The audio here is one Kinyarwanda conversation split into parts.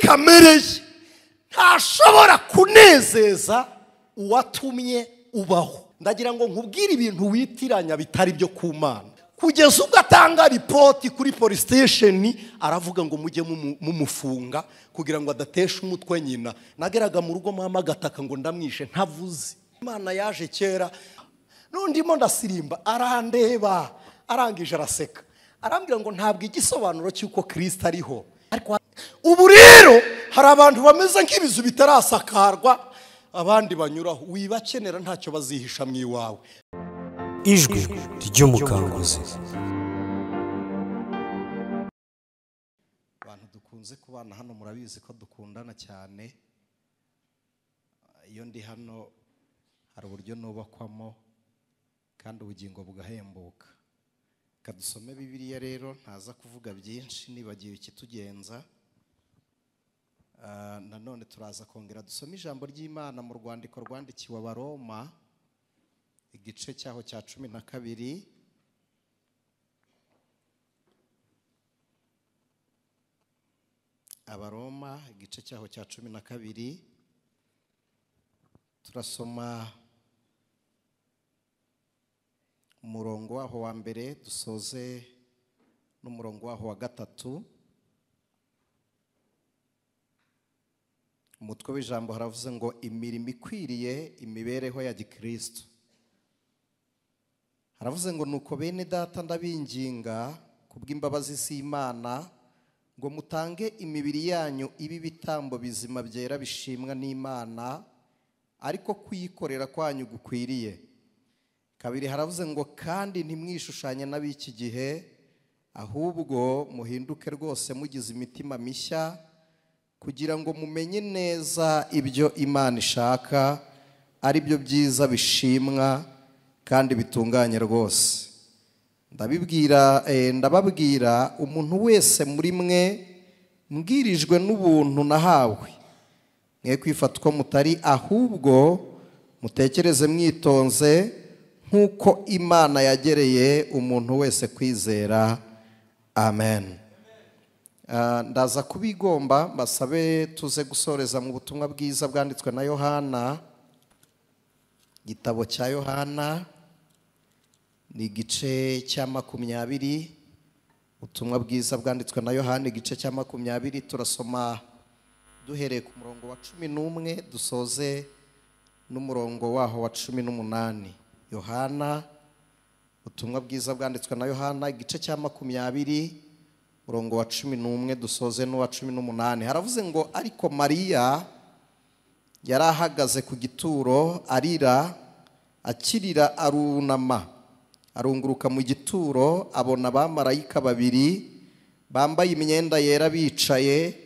Kamere ye ntashobora kunezeza uwatumye ubaho. Ndagira ngo nkubwire ibintu witiranya bitari byo ku Mana. Kugeza ubwo atanga ripoti kuri police station, aravuga ngo mujye mumufunga kugira ngo adatesha umutwe nyina. Nageraga mu rugo mama agataka ngo ndamwishe ntavuze. Imana yaje kera, nundimo ndasirimba arandeba, arangije araseka, arambwira ngo ntabwo igisobanuro cy'uko Kristo ariho. Ariko ubu rero hari abantu bameze nk'ibizu bitarasakarwa, abandi banyuraho, wibakenera ntacyo bazihisha mu iwawe. Ijwi ry'umukanguzi. Abantu dukunze kubana hano murabizi ko dukundana cyane. Iyo ndi hano hari uburyo nubakwamo kandi ubugingo bugahembuka. Kadusome Bibiliya rero, ntaza kuvuga byinshi nibagiwe ikitugenza. Nanone turaza kongera dusome ijambo ry'Imana mu rwandiko rwandikiwe Abaroma, igice cyaho cya 12. Abaroma igice cyaho cya 12, turasoma umurongo waho wa mbere dusoze n'umurongo waho wa gatatu. Umutwe w'ijambo haravuze ngo imirimo ikwiriye imibereho ya gikristo. Haravuze ngo nuko bene data ndabinginga kubw'imbabazi z'Imana ngo mutange imibiri yanyu ibi bitambo bizima byera bishimwa n'Imana, ariko kuyikorera kwanyu gukwiriye. Kabiri haravuze ngo kandi ntimwishushanye n'ab'iki gihe, ahubwo muhinduke rwose mugize imitima mishya, kugira ngo mumenye neza ibyo Imana ishaka, ari byo byiza bishimwa kandi bitunganye rwose. Ndabibwira ndababwira umuntu wese muri mwe mbwirijwe n'ubuntu nahawe, mwe kwifata uko mutari, ahubwo mutekereze mwitonze nk'uko Imana yagereye umuntu wese kwizera. Amen. Ndaza kubigomba basabe tuze gusoreza mu butumwa bwiza bwanditswe na Yohana. Igitabo cya Yohana ni igice cya 20. Ubutumwa bwiza bwanditswe na Yohana igice cya 20, turasoma duhereye ku murongo wa 11 dusoze n'umurongo waho wa 18. Yohana, ubutumwa bwiza bwanditswe na Yohana igice cya 20, murongo wa 11 dusoze n'uwa 18. Haravuze ngo ariko Mariya yari ahagaze ku gituro arira, akirira arunama, arunguruka mu gituro, abona abamarayika babiri bambaye imyenda yera bicaye,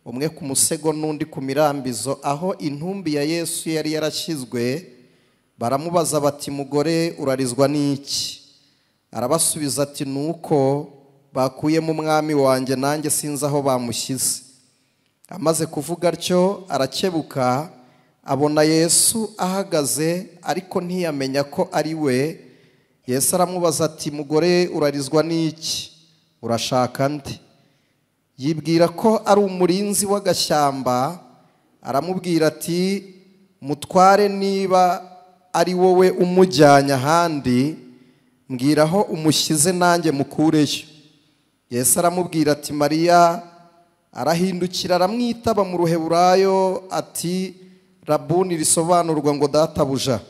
umwe ku musego n'undi ku mirambizo, aho intumbi ya Yesu yari yarashyizwe. Baramubaza bati mugore urarizwa n'iki? Arabasubiza ati nuko bakuyemo umwami wanjye, nanjye sinzi aho bamushyize. Amaze kuvuga atyo arakebuka, abona Yesu ahagaze, ariko ntiyamenya ko ari we. Yesu aramubaza ati mugore urarizwa n'iki? Urashaka nde? Yibwira ko ari umurinzi w'agashyamba, aramubwira ati mutware, niba ari wowe umujyanye ahandi, mbwira aho umushyize nanjye mukureyo. Yesu aramubwira ati Mariya. Arahindukira aramwitaba mu ruheburayo ati Rabuni, risobanurwa ngo databuja.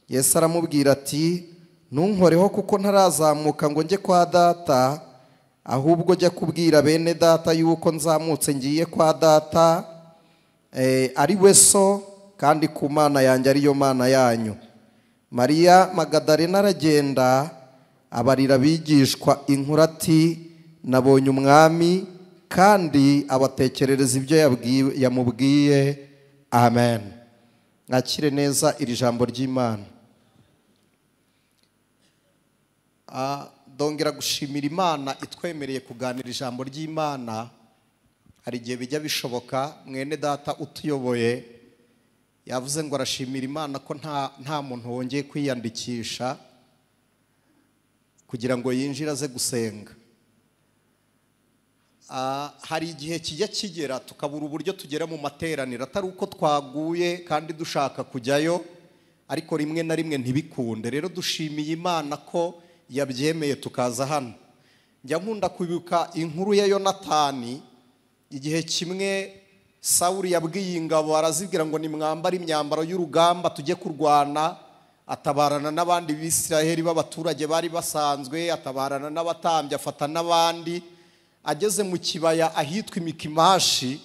Yesu aramubwira ati ntunkoreho kuko ntarazamuka ngo njye kwa data, ahubwo jya kubwira bene data yuko nzamutse ngiye kwa data, ari we so, kandi ku Mana yanjye ariyo Mana yanyu. Mariya Magadalena aragenda abarira abigishwa inkuru ati nabonye umwami, kandi abatekerereza ibyo yamubwiye. Amen. Mwakire neza iri jambo ry'Imana. Ndongera gushimira Imana itwemereye kuganira ijambo ry'Imana. Hari igihe bijya bishoboka, mwene data utuyoboye yavuze ngo arashimira Imana ko nta muntu wongeye kwiyandikisha kugira ngo yinjire aze gusenga. Hari igihe kijya kigera tukabura uburyo tugera mu materaniro, atari uko twaguye kandi dushaka kujyayo, ariko rimwe na rimwe ntibikunde. Rero dushimiye Imana ko yabyemeye tukaza hano. Njya nkunda kwibuka inkuru ya Yonatani. Igihe kimwe Sawuli yabwiye ingabo, arazibwira ngo nimwambare imyambaro y'urugamba tujye kurwana. Atabarana n'abandi Bisiraheli b'abaturage bari basanzwe, atabarana n'abatambyi, afata n'abandi. Ageze mu kibaya ahitwa Imikimashi,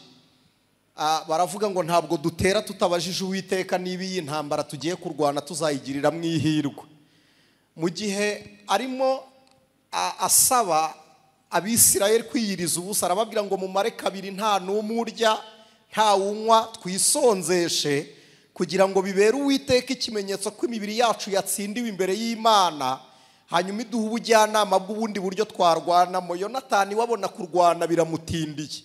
baravuga ngo ntabwo dutera tutabajije Uwiteka niba iyi ntambara tugiye kurwana tuzayigirira mu ihirwe. Mu gihe arimo asaba Abisirayeli kwiyiriza ubusa, arababwira ngo mumare kabiri nta n'umwe urya nta unywa, twisonzeshe kugira ngo bibere Uwiteka ikimenyetso ko imibiri yacu yatsindiwe imbere y'Imana, hanyuma iduha ubujyanama bw'ubundi buryo twarwanamo. Yonatani wabona kurwana biramutindiye,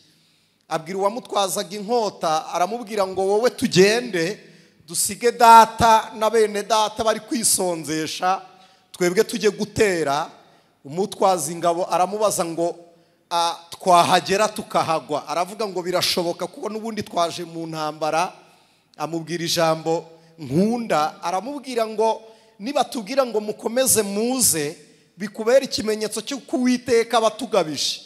abwira uwamutwazaga inkota, aramubwira ngo wowe tugende dusige data na bene data bari kwisonzesha, twebwe tujye gutera. Umutwaza ingabo aramubaza ngo twahagera tukahagwa? Aravuga ngo birashoboka kuko n'ubundi twaje mu ntambara. Amubwira ijambo nkunda, aramubwira ngo nibatubwira ngo mukomeze muze bikubera ikimenyetso cy'uko Uwiteka abatugabije,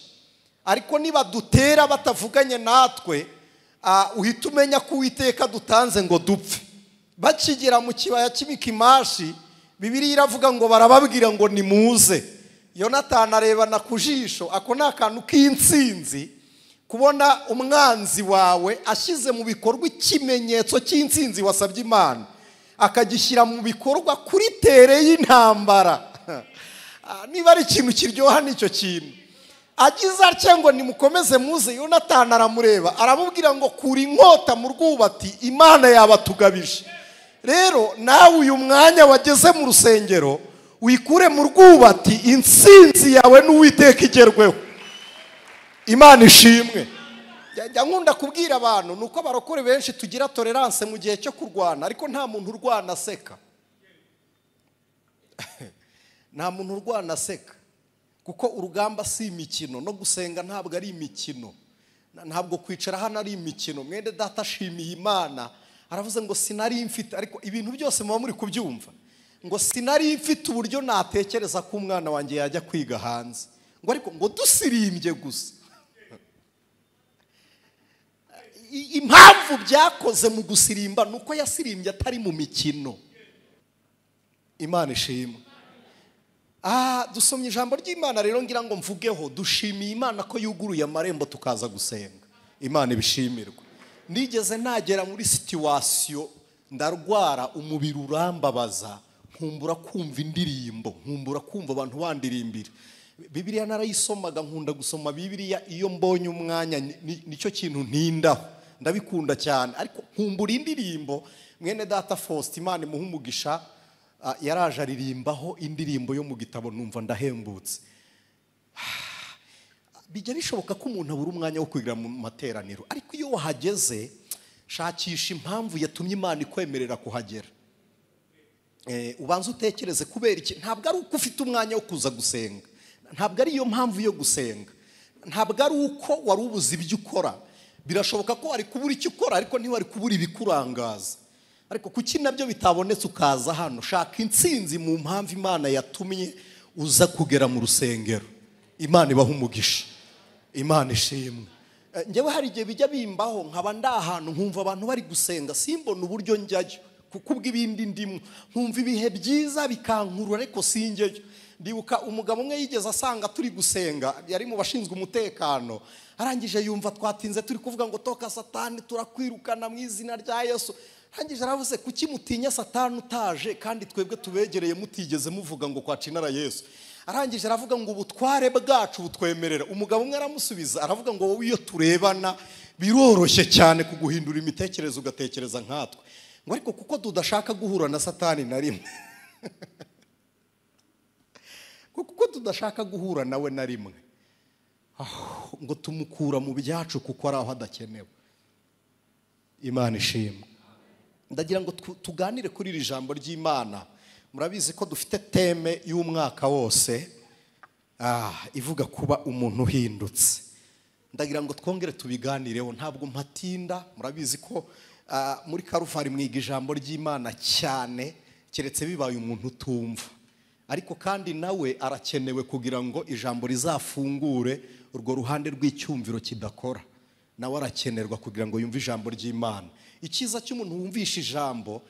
ariko nibadutera batavuganye natwe uhita umenya ko Uwiteka dutanze ngo dupfe. Bakigera mu kibaya cy'Imikimashi, Bibiliya iravuga ngo barababwira ngo nimuze. Yonatani arebana ku jisho, ako ni akantu k'intsinzi, kubona umwanzi wawe ashyize mu bikorwa ikimenyetso cy'intsinzi wasabye Imana, akagishyira mu bikorwa kuri tere y'intambara. Niba ari ikintu kiryoha nicyo kintu. Agize atya ngo nimukomeze muze, Yonatani aramureba aramubwira ngo kura inkota mu rwubati, Imana yabatugabije. Rero nawe uyu mwanya wageze mu rusengero wikure mu rwubati, intsinzi yawe n'Uwiteka igerweho. Imana ishimwe. Njya nkunda kubwira abantu nuko abarokore benshi tugira tolerance mu gihe cyo kurwana, ariko nta muntu urwana aseka. Nta muntu urwana aseka, kuko urugamba si imikino, no gusenga ntabwo ari imikino, ntabwo kwicara hano ari imikino. Mwende data ashimiye Imana, aravuze ngo sinari mfite, ariko ibintu byose muba muri kubyumva, ngo sinari mfite uburyo natekereza ko umwana wanjye yajya kwiga hanze, ngo ariko ngo dusirimbye gusa. Impamvu byakoze mu gusirimba nuko yasirimbye atari mu mikino. Imana ishimwe. Dusomye ijambo ry'Imana rero ngira ngo mvugeho, dushimiye Imana ko yuguruye amarembo tukaza gusenga. Imana ibishimirwe. Nigeze nagera muri situation ndarwara, umubiri urambabaza, nkumbura kumva indirimbo, nkumbura kumva abantu bandirimbira. Bibiliya narayisomaga, nkunda gusoma Bibiliya iyo mbonye umwanya, nicyo kintu ntindaho, ndabikunda cyane, ariko nkumbura indirimbo. Mwene data Faustin, Imana imuhe umugisha, yaraje aririmbaho indirimbo yo mu gitabo, numva ndahembutse. Bijya bishoboka ko umuntu abura umwanya wo kwigira mu materaniro, ariko iyo wahageze shakisha impamvu yatumye Imana ikwemerera kuhagera. Ubanza utekereze kubera iki. Ntabwo ari uko ufite umwanya wo kuza gusenga, ntabwo ari iyo mpamvu yo gusenga, ntabwo ari uko wari ubuze ibyo ukora. Birashoboka ko wari kubura icyo ukora, ariko ntiwari kubura ibikurangaza. Ariko kuki nabyo bitabonetse ukaza hano? Shaka intsinzi mu mpamvu Imana yatumye uza kugera mu rusengero. Imana ibaha umugisha. Imana ishimwe. Njyewe hari igihe bijya bimbaho nkaba ndi ahantu nkumva abantu bari gusenga, simbona uburyo njyayo kuko ubw'ibindi ndimo, nkumva ibihe byiza bikankurura ariko sinjyeyo. Ndibuka umugabo umwe yigeze asanga turi gusenga, yari mu bashinzwe umutekano, arangije yumva twatinze turi kuvuga ngo toka Satani turakwirukana mu izina rya Yesu. Arangije aravuze kuki mutinya Satani utaje kandi twebwe tubegereye mutigeze muvuga ngo kwa cinara Yesu. Arangije aravuga ngo ubutware bwacu butwemerera. Umugabo umwe aramusubiza aravuga ngo wowe iyo turebana biroroshye cyane kuguhindura imitekerereze ugatekereza nkatwe, ngo ariko kuko tudashaka guhura na Satani na rimwe, kuko tudashaka guhura nawe na rimwe, ngo tumukura mu byacu kuko ari aho adakenewe. Imana ishimwe. Ndagira ngo tuganire kuri iri jambo ry'Imana. Murabizi ko dufite teme y'umwaka wose ivuga kuba umuntu uhindutse. Ndagira ngo twongere tubiganireho, ntabwo mpatinda. Murabizi ko muri Karufari mwiga ijambo ry'Imana cyane, keretse bibaye umuntu utumva, ariko kandi nawe arakenewe kugira ngo ijambo rizafungure urwo ruhande rw'icyumviro kidakora. Nawe arakenerwa kugira ngo yumve ijambo ry'Imana. Icyiza cy'umuntu wumvisha ijambo,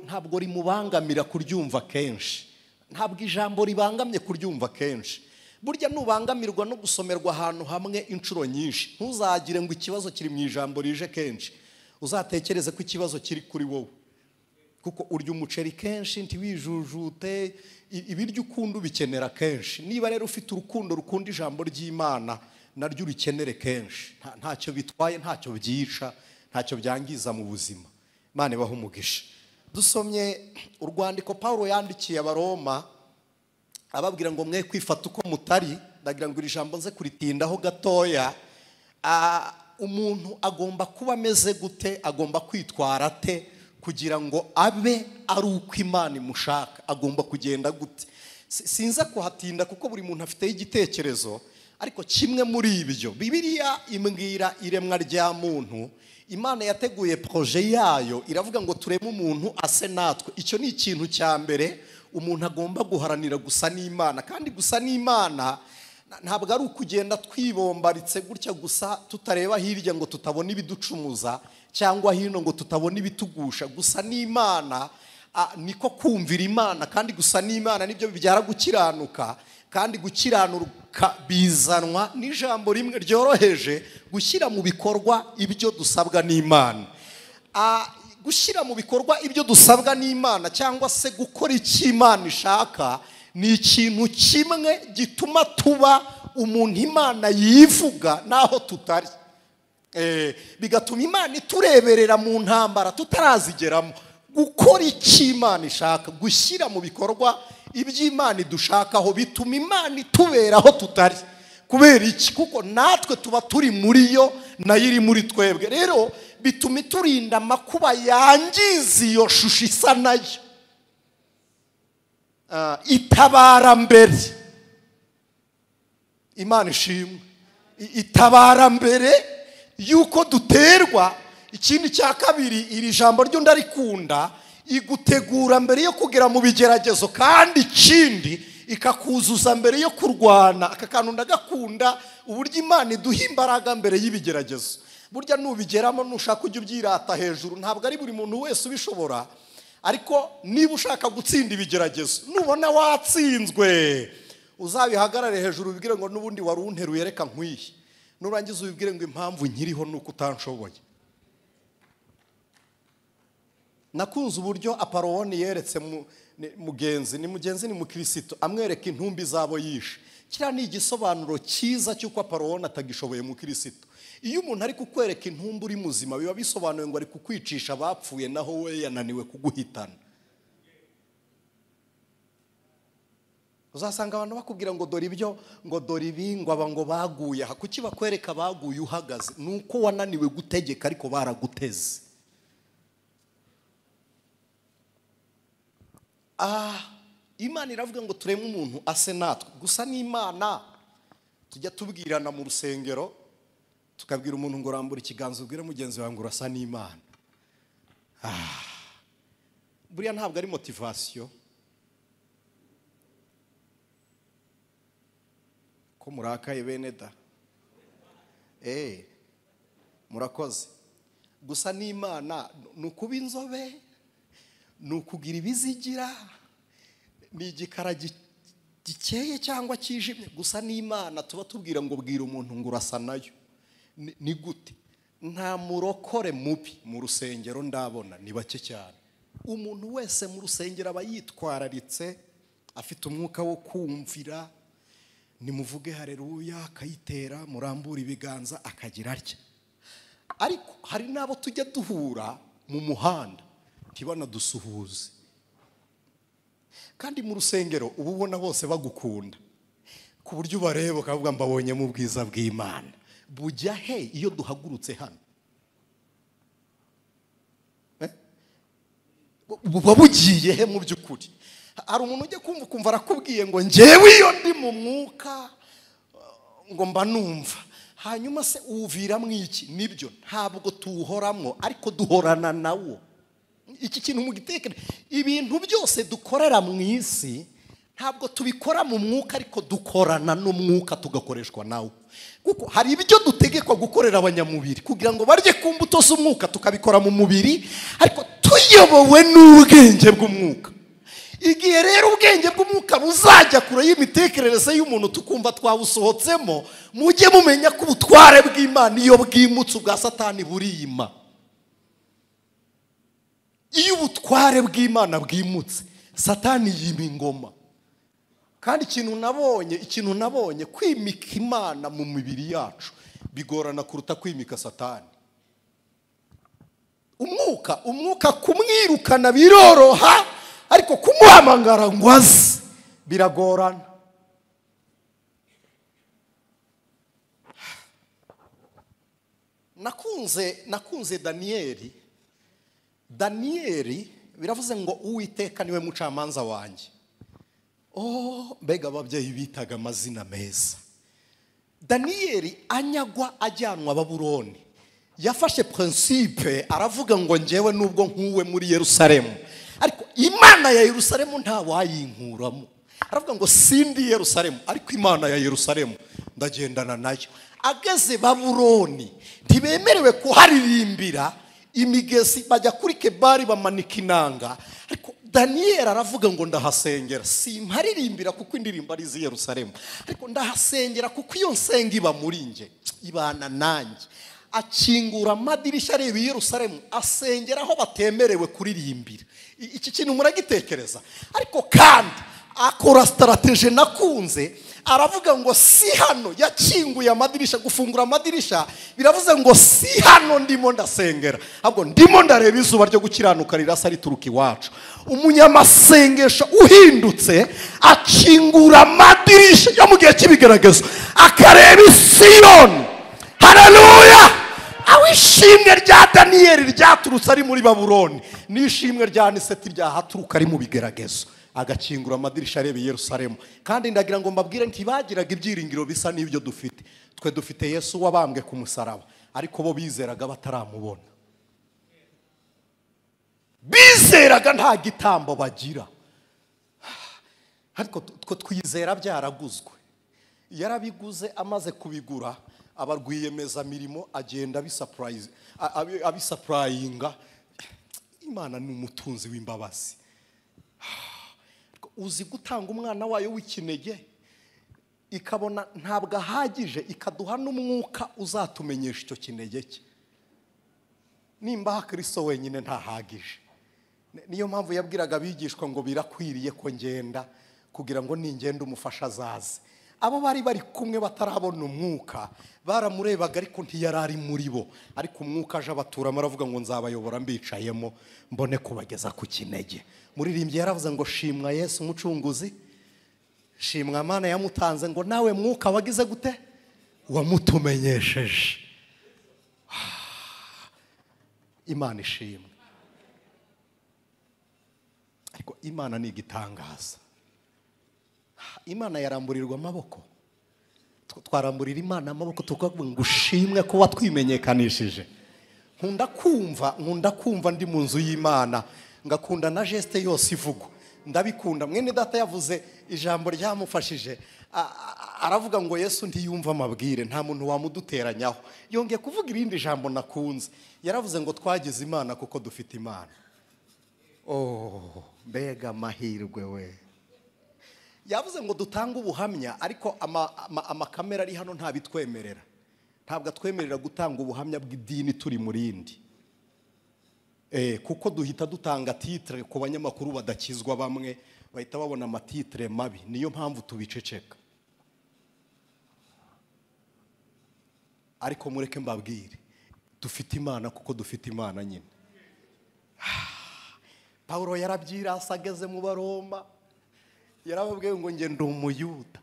ntabwo rimubangamira kuryumva kenshi. Ntabwo ijambo ribangamye kuryumva kenshi. Burya nubangamirwa no gusomerwa ahantu hamwe inshuro nyinshi, ntuzagire ngo ikibazo kiri mu ijambo rije kenshi. Uzatekereze ko ikibazo kiri kuri wowe, kuko urya umuceri kenshi ntiwijujute, ibiryo ukunda ubikenera kenshi. Niba rero ufite urukundo rukunda ijambo ry'Imana, naryo urikenere kenshi. Ntacyo bitwaye, ntacyo byica, ntacyo byangiza mu buzima. Imana ibahe umugisha. Dusomye urwandiko Paulo yandikiye Abaroma ababwira ngo mwe kwifata uko mutari. Ndagira ngo iri jambo nze kuritindaho gatoya. Umuntu agomba kuba ameze gute, agomba kwitwara ate kugira ngo abe ari uko Imana imushaka? Agomba kugenda gute? Sinza kuhatinda kuko buri muntu afite igitekerezo, ariko kimwe muri ibyo Bibiliya imbwira iremwa rya muntu. Imana yateguye projet yayo iravuga ngo tureme umuntu ase natwe. Icyo ni ikintu cya mbere umuntu agomba guharanira, gusa n'Imana. Kandi gusa n'Imana ntabwo ari ukugenda twibombaritse gutya gusa, tutareba hirya ngo tutabona ibiducumuza, cyangwa hino ngo tutabona ibitugusha. Gusa n'Imana niko kumvira Imana, kandi gusa n'Imana nibyo bibyara gukiranuka, kandi gukiranuka bizanwa n'ijambo rimwe ryoroheje, gushyira mu bikorwa ibyo dusabwa n'Imana. Gushyira mu bikorwa ibyo dusabwa n'Imana cyangwa se gukora icyo Imana ishaka ni ikintu kimwe gituma tuba umuntu Imana yivuga naho tutari. Bigatuma Imana itureberera mu ntambara tutarazigeramo. Gukora icyo Imana ishaka, gushyira mu bikorwa ibyo Imana idushakaho, bituma Imana ituberaho tutari. Kubera iki? Kuko natwe tuba turi muri yo, nayo iri muri twebwe. Rero bituma iturinda amakuba yangiza iyo shusho isa nayo. Itabara mbere. Imana ishimwe. Itabara mbere yuko duterwa. Ikindi cya kabiri, iri jambo ryo ndarikunda, igutegura mbere yo kugera mu bigeragezo, kandi ikindi ikakuzuza mbere yo kurwana. Aka kantu ndagakunda, uburyo Imana iduha imbaraga mbere y'ibigeragezo. Burya nubigeramo nushaka ujya ubyirata hejuru, ntabwo ari buri muntu wese ubishobora, ariko niba ushaka gutsinda ibigeragezo, nubona watsinzwe uzabihagarare hejuru ubibwire ngo n'ubundi wari unteruye reka nkwiye. Nurangiza ubibwire ngo impamvu nkiriho nuko utanshoboye. Nakunze uburyo Aparowoni yeretse mugenzi, ni mugenzi ni mukristo, amwereka intumbi zabo yishe. Kiriya ni igisobanuro cyiza cy'uko Aparowoni atagishoboye mukristo. Iyo umuntu ari kukwereka intumbi uri muzima, biba bisobanuye ngo ari kukwicisha abapfuye, naho we yananiwe kuguhitana. Uzasanga abantu bakubwira ngo dore ibyo, ngo dore ibi, ngo aba ngo baguye aha. Kuki bakwereka baguye uhagaze? Nuko wananiwe gutegeka, ariko baraguteze. Imana iravuga ngo tureme umuntu ase natwe. Gusa n'Imana tujya tubwirana mu rusengero, tukabwira umuntu ngo rambura ikiganza ubwire mugenzi wawe ngo urasa n'Imana. Buriya ntabwo ari motivation. Ko murakaye bene da. Murakoze. Gusa n'Imana ni ukuba inzobe, ni ukugira ibizigira, ni igikara gikeye cyangwa kijimye. Gusa n'Imana tuba tubwira ngo bwira umuntu ngo urasa nayo. Ni gute? Nta murokore mubi mu rusengero ndabona, ni bake cyane. Umuntu wese mu rusengero aba yitwararitse, afite umwuka wo kumvira. Nimuvuge haleluya akayitera, murambura ibiganza akagira atya. Ariko hari n'abo tujya duhura mu muhanda ntibanadusuhuze, kandi mu rusengero uba ubona bose bagukunda, ku buryo ubareba ukavuga mbabonye mu bwiza bw'Imana. Bujya he iyo duhagurutse hano? Buba bugiye he mu by'ukuri? Hari umuntu ujya kumva ukumva arakubwiye ngo njyewe iyo ndi mu mwuka ngo mba numva. Hanyuma se uwuviramo iki? Nibyo, ntabwo tuwuhoramo ariko duhorana nawo. Iki kintu mugitekere, ibintu byose dukorera mu isi ntabwo tubikora mu mwuka ariko dukorana n'umwuka tugakoreshwa nawo. Kuko hari ibyo dutegekwa gukorera abanyamubiri kugira ngo barye ku mbuto z'umwuka, tukabikora mu mubiri ariko tuyobowe n'ubwenge bw'umwuka. Igihe rero ubwenge bw'umwuka buzajya kure y'imitekerereze y'umuntu tukumva twawusohotsemo, mujye mumenya ko ubutware bw'Imana iyo bwimutse ubwa Satani burima. Iyo ubutware bw'Imana bwimutse, Satani yima ingoma. Kandi ikintu nabonye kwimika Imana mu mibiri yacu bigorana kuruta kwimika Satani. Umwuka kumwirukana biroroha, ariko kumuhamagara ngo aze biragorana. Nakunze Daniyeli. Daniyeli biravuze ngo Uwiteka niwe mucamanza wanjye. Oh, mbega ababyeyi bitaga amazina meza. Daniyeli anyagwa ajyanwa Babuloni, yafashe principe aravuga ngo njyewe nubwo nkuwe muri Yerusalemu, ariko Imana ya Yerusalemu nta wayinkuramo. Aravuga ngo sindi Yerusalemu ariko Imana ya Yerusalemu ndagendana nayo. Ageze Babuloni ntibemerewe kuharirimbira imigezi, bajya kuri Kebari bamanika inanga, ariko Daniel aravuga ngo ndahasengera, simparirimbira kuko indirimbo ari izi Yerusalemu, ariko ndahasengera kuko iyo nsenga iba muri nge, ibana nanjye. Akingura amadirishya areba Yerusalemu, asengera aho batemerewe kuririmbira. Iki kintu muragitekereza. Ariko kandi akora strategie nakunze, aravuga ngo si hano. Yakinguye amadirisha, gufungura amadirisha biravuze ngo si hano ndimo ndasengera, ahubwo ndimo ndareba izuba ryo gukiranuka rirasa rituruka iwacu. Umunyamasengesho uhindutse akingura amadirisha yo mu gihe cy'ibigaragazo, akareba Isiyoni. Haleluya! Aho ishimwe rya Daniyeli ryaturutse ari muri Babuloni, n'ishimwe rya Aniseti ryahaturuka ari mu bigeragezo. Agakingura amadirisha areba Yerusalemu. Kandi ndagira ngo mbabwire ntibagiraga ibyiringiro bisa n'ibyo dufite. Twe dufite Yesu wabambwe ku musaraba, ariko bo bizeraga bataramubona. Bizeraga nta gitambo bagira, ariko twe twizera byaraguzwe. Yarabiguze, amaze kubigura aba rwiyemezamirimo, agenda abisapurayinga. Imana ni umutunzi w'imbabazi. Uzi gutanga umwana wayo w'ikinege ikabona ntabwo ahagije, ikaduha n'umwuka uzatumenyesha icyo kinege cye. Nimba Kristo wenyine ntahagije. Niyo mpamvu yabwiraga abigishwa ngo birakwiriye ko ngenda kugira ngo ningenda umufasha azaze. Abo bari bari kumwe batarabona umwuka baramurebaga, ariko ntiyari ari muri bo. Ariko umwuka aje abaturamo, aravuga ngo nzabayobora mbicayemo mbone kubageza ku kinege. Muririmbyi yaravuze ngo shimwa Yesu umucunguzi, shimwa Mana yamutanze, ngo nawe mwuka wagize gute? Wamutumenyesheje. Imana ishimwe. Ariko Imana ni igitangaza. Imana yaramburirwa amaboko. Twaramburira Imana amaboko tukavuga ngo ushimwe ko watwimenyekanishije. Nkunda kumva ndi mu nzu y'Imana, ngakunda na geste yose ivugwa, ndabikunda. Mwene data yavuze ijambo ryamufashije, aravuga ngo Yesu ntiyumva amabwire, nta muntu wamuduteranyaho. Yongeye kuvuga irindi jambo nakunze, yaravuze ngo twagize Imana kuko dufite Imana. Oh, mbega amahirwe we. Yavuze ngo dutange ubuhamya, ariko amakamera ari hano ntabitwemerera. Ntabwo atwemerera gutanga ubuhamya bw'idini turi muri indi. Kuko duhita dutanga titre ku banyamakuru badakizwa, bamwe bahita babona amatitre mabi. Niyo mpamvu tubiceceka. Ariko mureke mbabwire, dufite Imana kuko dufite Imana nyine. Paulo yarabyirasa ageze mu Baroma, yarababwiye ngo nge ndi umuyuda.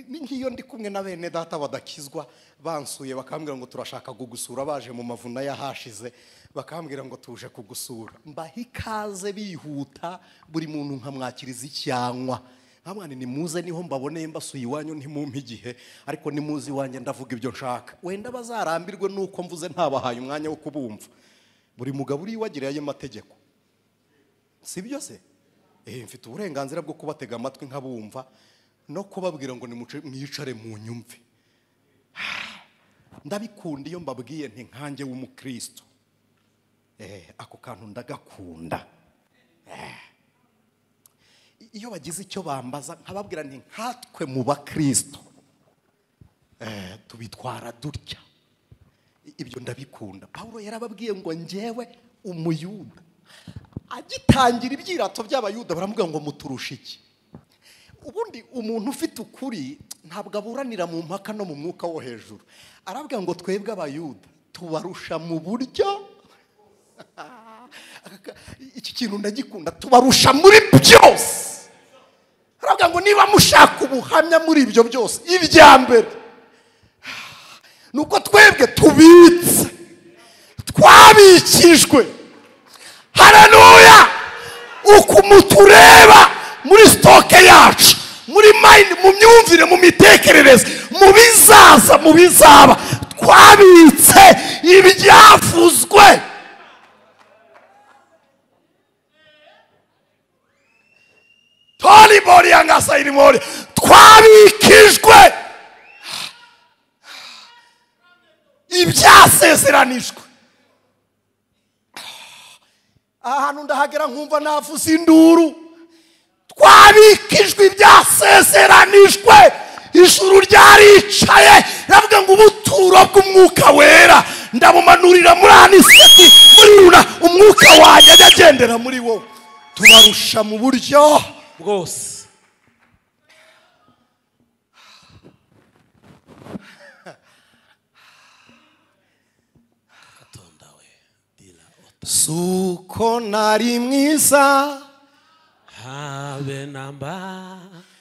Ni nk'iyo ndi kumwe na bene data badakizwa bansuye bakambwira ngo turashaka kugusura, baje mu mavuna yahashize bakambwira ngo tuje kugusura, mbaha ikaze bihuta, buri muntu nkamwakiriza icyanywa, Nkamwana nimuze niho mbaboneye mbasuye iwanyu ntimumpe igihe, ariko nimuze iwanjye ndavuga ibyo nshaka. Wenda bazarambirwe nuko mvuze ntabahaye umwanya wo kubumva. Buri mugabo uri iwagira ayo mategeko, si byo se? Mfite uburenganzira bwo kubatega amatwi nkabumva no kubabwira ngo mwicare mu nyumve. Ndabikunda iyo mbabwiye nti nkanjye w'umukristo. Ako kantu ndagakunda. Iyo bagize icyo bambaza nkababwira nti nkatwe mu bakristo tubitwara dutya. Ibyo ndabikunda. Paulo yarababwiye ngo njyewe umuyuda. Agitangira ibyirato by'abayuda baramubwira ngo muturusha iki? Ubundi umuntu ufite ukuri ntabwo aburanira mu mpaka no mu mwuka wo hejuru. Arabwira ngo twebwe abayuda tubarusha mu buryo. Iki kintu ndagikunda, tubarusha muri byose. Arabwira ngo niba mushaka ubuhamya muri ibyo byose, ibya mbere nuko twebwe tubitse, twabikijwe. Haleluya! Uku mutureba muri stoke yacu, muri mind, mu myumvire, mu mitekerereze, mu bizaza, mu bizaba, twabitse ibyavuzwe. Tolibori yangasa irimori, twabikijwe ibyasezeranijwe. Ahantu ndahagera nkumva navuze induru. Twabikijwe ibyasezeranijwe. Ijuru ryaricaye ravuga ngo ubuturo bw'umwuka wera ndabumanurira muri aniseti, muri runa, umwuka wanjye agendera muri wowe. Tubarusha mu buryo bwose. Suko nari mwiza habe namba,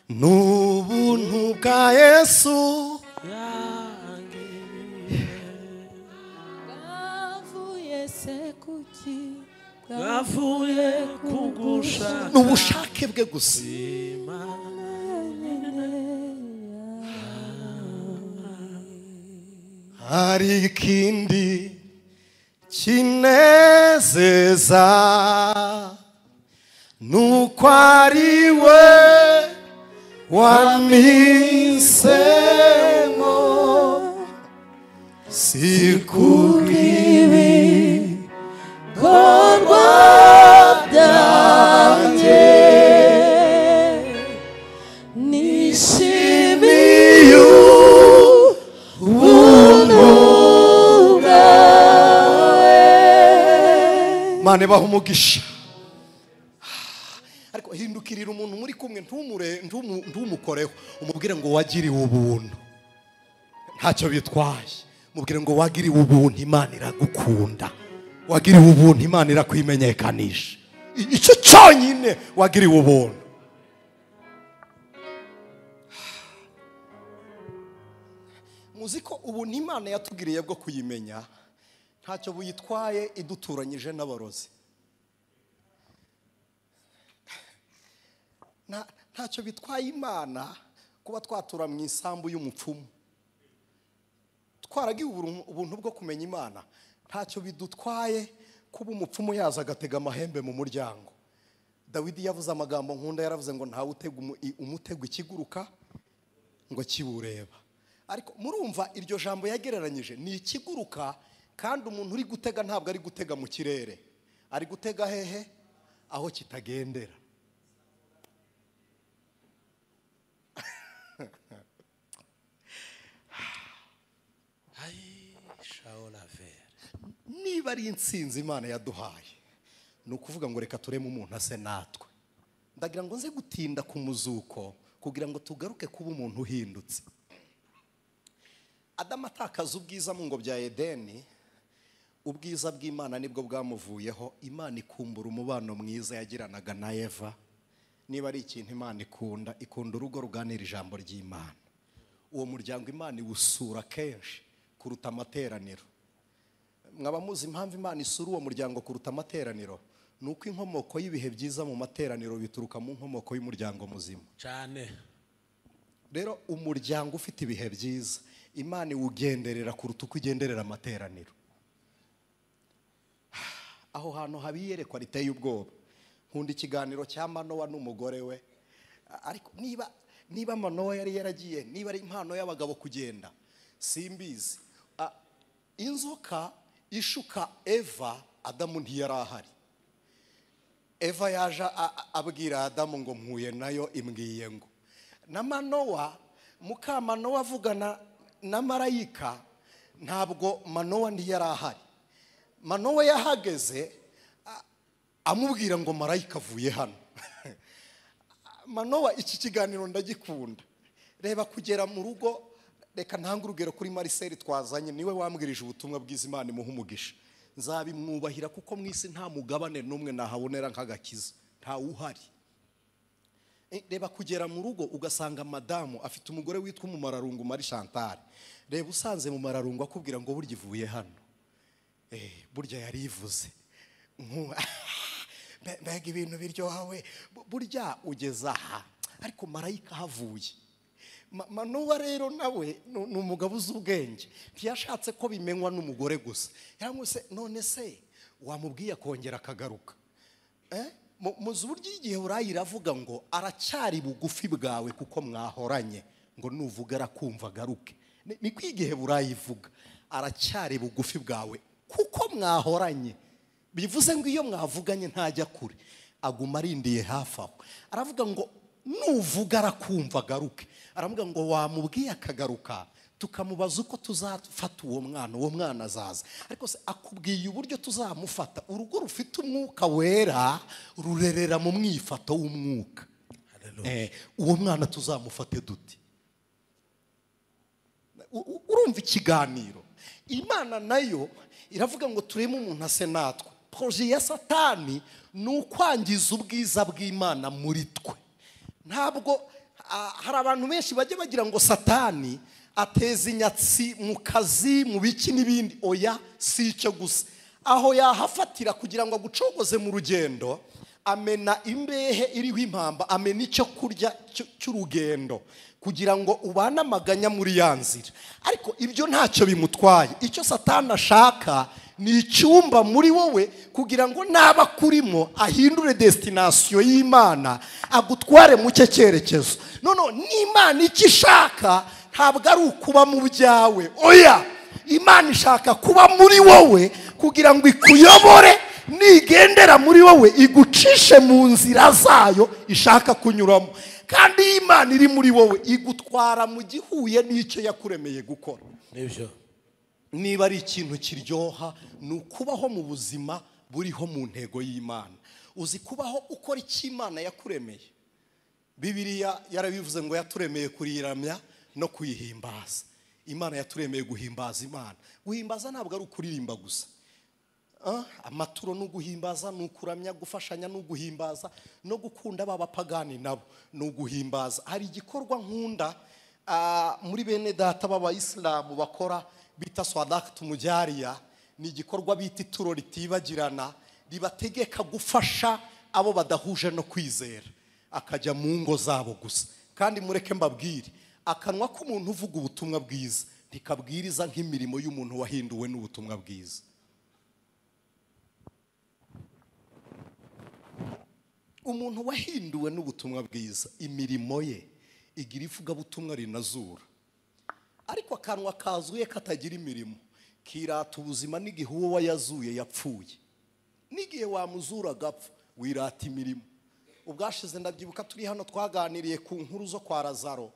n'ubuntu bwa Yesu bwavuye kugushaka, n'ubushake bwe gusa. Hari ikindi kinezeza nuko ari we wamisemo, si kubw'ibikorwa byanjye nishimiye ubuntu bwawe. Mane baha umugisha. Ariko hindukirira umuntu muri kumwe, ntumukoreho, umubwire ngo wagiriwe ubuntu, ntacyo bitwaye. Mubwire ngo wagiriwe ubuntu, Imana iragukunda. Wagiriwe ubuntu, Imana irakwimenyekanisha. Icyo cyonyine, wagiriwe ubuntu. Muzi ko ubuntu Imana yatugiriye bwo kuyimenya ntacyo buyitwaye iduturanyije n'abarozi. Ntacyo bitwaye Imana kuba twatura mu isambu y'umupfumu. Twaragiwe ubuntu bwo kumenya Imana, ntacyo bidutwaye kuba umupfumu yaza agatega amahembe mu muryango. Dawidi yavuze amagambo nkunda, yaravuze ngo ntawe utega umutego ikiguruka ngo kiwureba. Ariko murumva iryo jambo yagereranyije ni ikiguruka, kandi umuntu uri gutega ntabwo ari gutega mu kirere, ari gutega hehe? Aho kitagendera. Niba ari intsinzi Imana yaduhaye, ni ukuvuga ngo reka tureme umuntu ase natwe. Ndagira ngo nze gutinda ku muzuko kugira ngo tugaruke kuba umuntu uhindutse. Adamu atakaza ubwiza mu ngobyi ya Edeni, ubwiza bw'Imana nibwo bwamuvuyeho. Imana ikumbura umubano mwiza yagiranaga na Eva. Niba ari ikintu Imana ikunda, ikunda urugo ruganira ijambo ry'Imana. Uwo muryango Imana iwusura kenshi kuruta amateraniro. Mwaba muzi impamvu Imana isura uwo muryango kuruta amateraniro? Nuko inkomoko y'ibihe byiza mu materaniro bituruka mu nkomoko y'umuryango muzima cyane. Rero umuryango ufite ibihe byiza Imana iwugenderera kuruta uko igenderera amateraniro. Aho hantu habiyerekwa riteye ubwoba. Nkunda ikiganiro cya Manowa n'umugore we. Ariko niba Manowa yari yaragiye, niba ari impano y'abagabo kugenda, simbizi. Inzoka ishuka Eva, Adamu ntiyari ahari. Eva yaje abwira Adamu ngo mpuye nayo imbwiye ngo. Na Manowa, muka Manowa avugana na marayika, ntabwo Manowa ntiyari ahari. Manowa yahageze amubwira ngo marayika avuye hano. Manowa iki kiganiro ndagikunda. Reba kugera mu rugo, reka ntanga urugero kuri Marcel twazanye, niwe wambwirije ubutumwa bwiza, Imana imuha umugisha. Nzabimwubahira kuko mu isi nta mugabane n'umwe nahabonera nk'agakiza, nta uhari. Reba kugera mu rugo ugasanga madamu afite umugore witwa Umumararungu Marie Chantal. Reba usanze mu mararungu akubwira ngo burya ivuye hano. Burya yarivuze. Mbega ibintu biryoha we, burya ugeze aha ariko marayika havuye. Manowa rero nawe ni umugabo uzi ubwenge, ntiyashatse ko bimenywa n'umugore gusa. Yaramuse none se wamubwiye akongera akagaruka. Muzi uburyo igihe Burayi iravuga ngo aracyari bugufi bwawe kuko mwahoranye, ngo nuvuga arakumva agaruke. Ni ko igihe Burayi ivuga aracyari bugufi bwawe kuko mwahoranye, bivuze ngo iyo mwavuganye ntajya kure, aguma arindiye hafi aho. Aravuga ngo nuvuga arakumva agaruke. Aravuga ngo wamubwiye akagaruka tukamubaza uko tuzafata uwo mwana, uwo mwana azaza. Ariko se akubwiye uburyo tuzamufata? Urugo rufite umwuka wera rurerera mu mwifato w'umwuka. Uwo mwana tuzamufate dute? Urumva ikiganiro. Imana nayo iravuga ngo tureme umuntu ase natwe. Projet ya Satani ni ukwangiza ubwiza bw'Imana muri twe. Ntabwo hari abantu benshi bajya bagira ngo Satani ateza inyatsi mu kazi, mu biki n'ibindi. Oya, si icyo gusa. Aho yahafatira kugira ngo agucogoze mu rugendo, amena imbehe iriho impamba, amena icyo kurya cy'urugendo kugira ngo ubane amaganya muri ya nzira. Ariko ibyo ntacyo bimutwaye. Icyo Satani ashaka ni icyumba muri wowe kugira ngo naba kurimo ahindure destination y'Imana, agutware mu cye cyerekezo. None n'Imana icyo ishaka ntabwo ari ukuba mu byawe. Oya, Imana ishaka kuba muri wowe kugira ngo ikuyobore, nigendera muri wowe igucishe mu nzira zayo ishaka kunyuramo. Kandi Imana iri muri wowe igutwara mu gihuye n'icyo yakuremeye gukora. Nibyo. Niba ari ikintu kiryoha ni ukubaho mu buzima buriho mu ntego y'Imana. Uzi kubaho ukora icyo Imana yakuremeye. Bibiliya yarabivuze ngo yaturemeye kuriramya no kuyihimbaza. Imana yaturemeye guhimbaza Imana. Guhimbaza ntabwo ari ukuririmba gusa. Amaturo no guhimbaza, ni ukuramya, gufashanya no guhimbaza, no gukunda b'abapagani nabo no guhimbaza. Hari igikorwa nkunda muri bene data b'abayisilamu bakora bita swadaqatu mujariya. Ni igikorwa bita ituro ritibagirana, ribategeka gufasha abo badahuje no kwizera, akajya mu ngo zabo gusa. Kandi mureke mbabwire, akanwa k'umuntu uvuga ubutumwa bwiza ntikabwiriza nk'imirimo y'umuntu wahinduwe n'ubutumwa bwiza. Umuntu wahinduwe n'ubutumwa bwiza imirimo ye igira ivugabutumwa rinazura. Ariko akanwa kazuye katagira imirimo kirata ubuzima n'igihe uwo wayazuye yapfuye. N'igihe wamuzura agapfa wirata imirimo. Ubwashize ndabyibuka turi hano twaganiriye ku nkuru zo kwa Lazaro.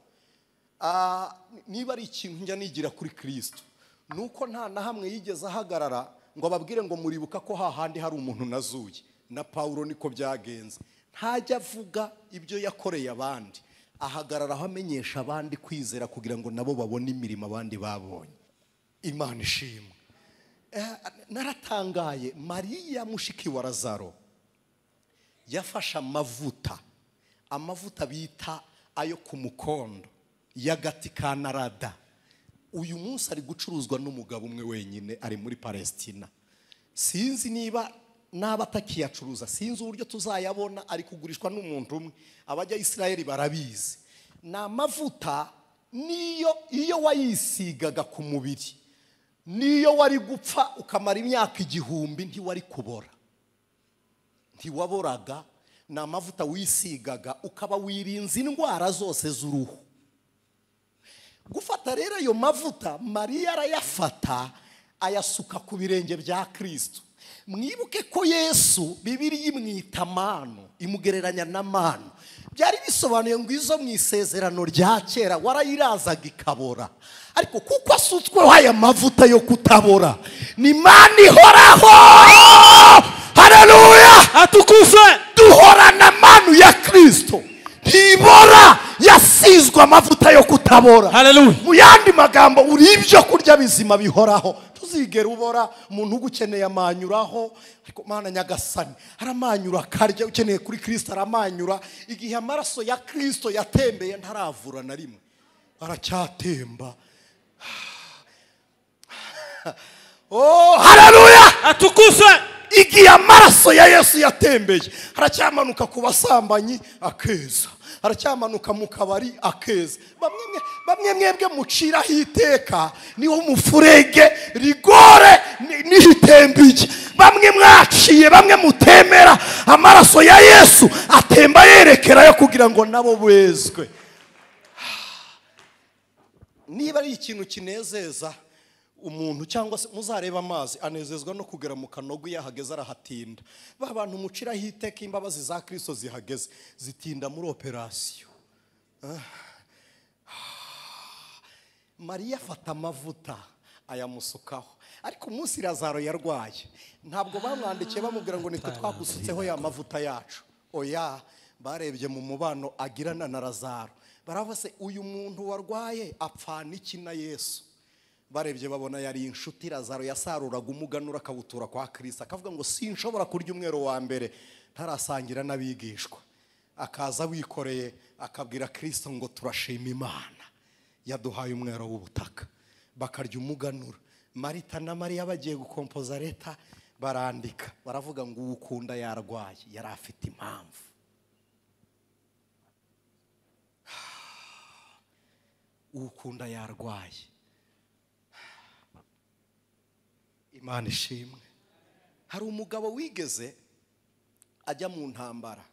Niba ari ikintu njya nigira kuri Kristo, nuko nta na hamwe yigeze ahagarara ngo ababwire ngo muribuka ko hahandi hari umuntu nazuye. Na Paulo niko byagenze. Ntajya avuga ibyo yakoreye abandi, ahagarara aho amenyesha abandi kwizera kugira ngo nabo babone imirimo abandi babonye. Imana ishimwe. Naratangaye, Mariya mushiki wa Lazaro yafashe amavuta, amavuta bita ayo ku mukondo y'agati ka narada. Uyu munsi ari gucuruzwa n'umugabo umwe wenyine, ari muri Palestina. Sinzi niba Naba atakiyacuruza sinzi uburyo tuzayabona, ari kugurishwa n'umuntu umwe, abajya Isirayeli barabizi. Ni amavuta niyo iyo wayisigaga ku mubiri, niyo wari gupfa ukamara imyaka 1000 ntiwari kubora, ntiwaboraga. Ni amavuta wisigaga ukaba wirinze indwara zose z'uruhu. Gufata rero ayo mavuta, Mariya arayafata ayasuka ku birenge bya Kristo. Mwibuke ko Yesu Bibiliya imwita manu, imugereranya na manu. Byari bisobanuye ngo izo mu isezerano rya kera warayirazaga ikabora, ariko kuko asutsweho aya mavuta yo kutabora, ni manu ihoraho. Haleluya, atukuzwe. Duhorana manu ya Kristo, ntibora, yasizwe amavuta yo kutabora. Haleluya. Mu yandi magambo, uri ibyo kurya bizima bihoraho, tuzigera ubora. Umuntu ugukeneye amanyuraho, ariko Mana Nyagasani aramanyura akarya. Ukeneye kuri Kristo aramanyura. Igihe amaraso ya Kristo yatembeye ntaravura na rimwe, aracyatemba. Oh, haleluya, atukuzwe. Igihe amaraso ya Yesu yatembeye aracyamanuka ku basambanyi akeza, aracyamanuka mu kabari akeza. Bamwe mwebwe muciraho iteka niho mufurege rigore nihitembye. Bamwe mwaciye, bamwe mutemera amaraso ya Yesu atemba yerekerayo kugira ngo nabo bezwe. Niba ari ikintu kinezeza umuntu, cyangwa se muzareba amazi anezezwa no kugera mu kanogo, iyo ahageze arahatinda. Ba bantu muciraho iteka imbabazi za Kristo zihageze zitinda muri operasiyo. Mariya afata amavuta ayamusukaho. Ariko umunsi Lazaro yarwaye, ntabwo bamwandikiye bamubwira ngo nitwe twagusutseho ya mavuta yacu. Oya, barebye mu mubano agirana na Lazaro, baravuga se uyu muntu warwaye apfana iki na Yesu? Barebye babona yari inshuti. Lazaro yasaruraga umuganura akawutura kwa Kristo, akavuga ngo sinshobora kurya umwero wa mbere ntarasangira n'abigishwa. Akaza wikoreye akabwira Kristo ngo turashima Imana yaduhaye umwero w'ubutaka. Bakarya umuganura. Marita na Mariya bagiye gukompoza leta, barandika baravuga ngo uwukunda yarwaye, yari afite impamvu. Uwukunda yarwaye. Imana ishimwe. Hari umugabo wigeze ajya mu ntambara,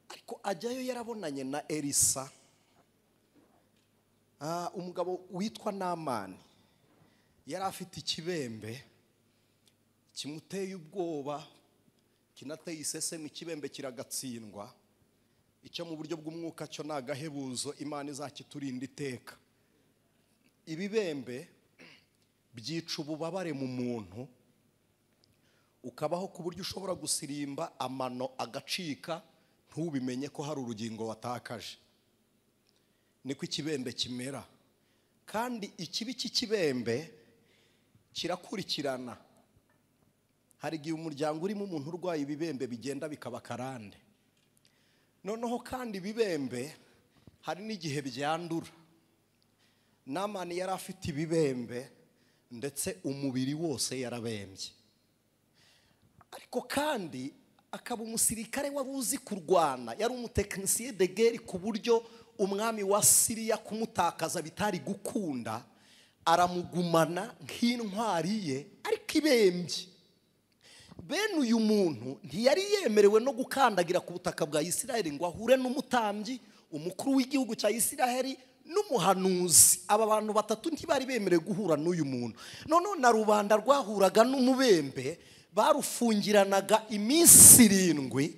ariko ajyayo yarabonanye na Elisa. Umugabo witwa Namani yari afite ikibembe kimuteye ubwoba, kinateye iseseme, ikibembe kiragatsindwa. Icyo mu buryo bw'umwuka cyo ni agahebuzo, Imana izakiturinda iteka. Ibibembe byica ububabare mu muntu, ukabaho ku buryo ushobora gusirimba amano agacika ntubimenye ko hari urugingo watakaje. Niko ikibembe kimera. Kandi ikibi cy'ikibembe kirakurikirana. Hari igihe umuryango urimo umuntu urwaye ibibembe bigenda bikaba karande. Noneho kandi ibibembe hari n'igihe byandura. Namani yari afite ibibembe ndetse umubiri wose yarabembye. Ariko kandi akaba umusirikare wari uzi kurwana, yari umutekinisiye de guerre ku buryo umwami wa Siriya kumutakaza bitari gukunda, aramugumana nk'intwari ye ariko ibembye. Bene uyu muntu ntiyari yemerewe no gukandagira ku butaka bwa Isiraheli ngo ahure n'umutambyi, umukuru w'igihugu cya Isiraheli n'umuhanuzi. Aba bantu batatu ntibari bemerewe guhura n'uyu muntu. None na rubanda rwahuraga n'umubembe barufungiranaga iminsi 7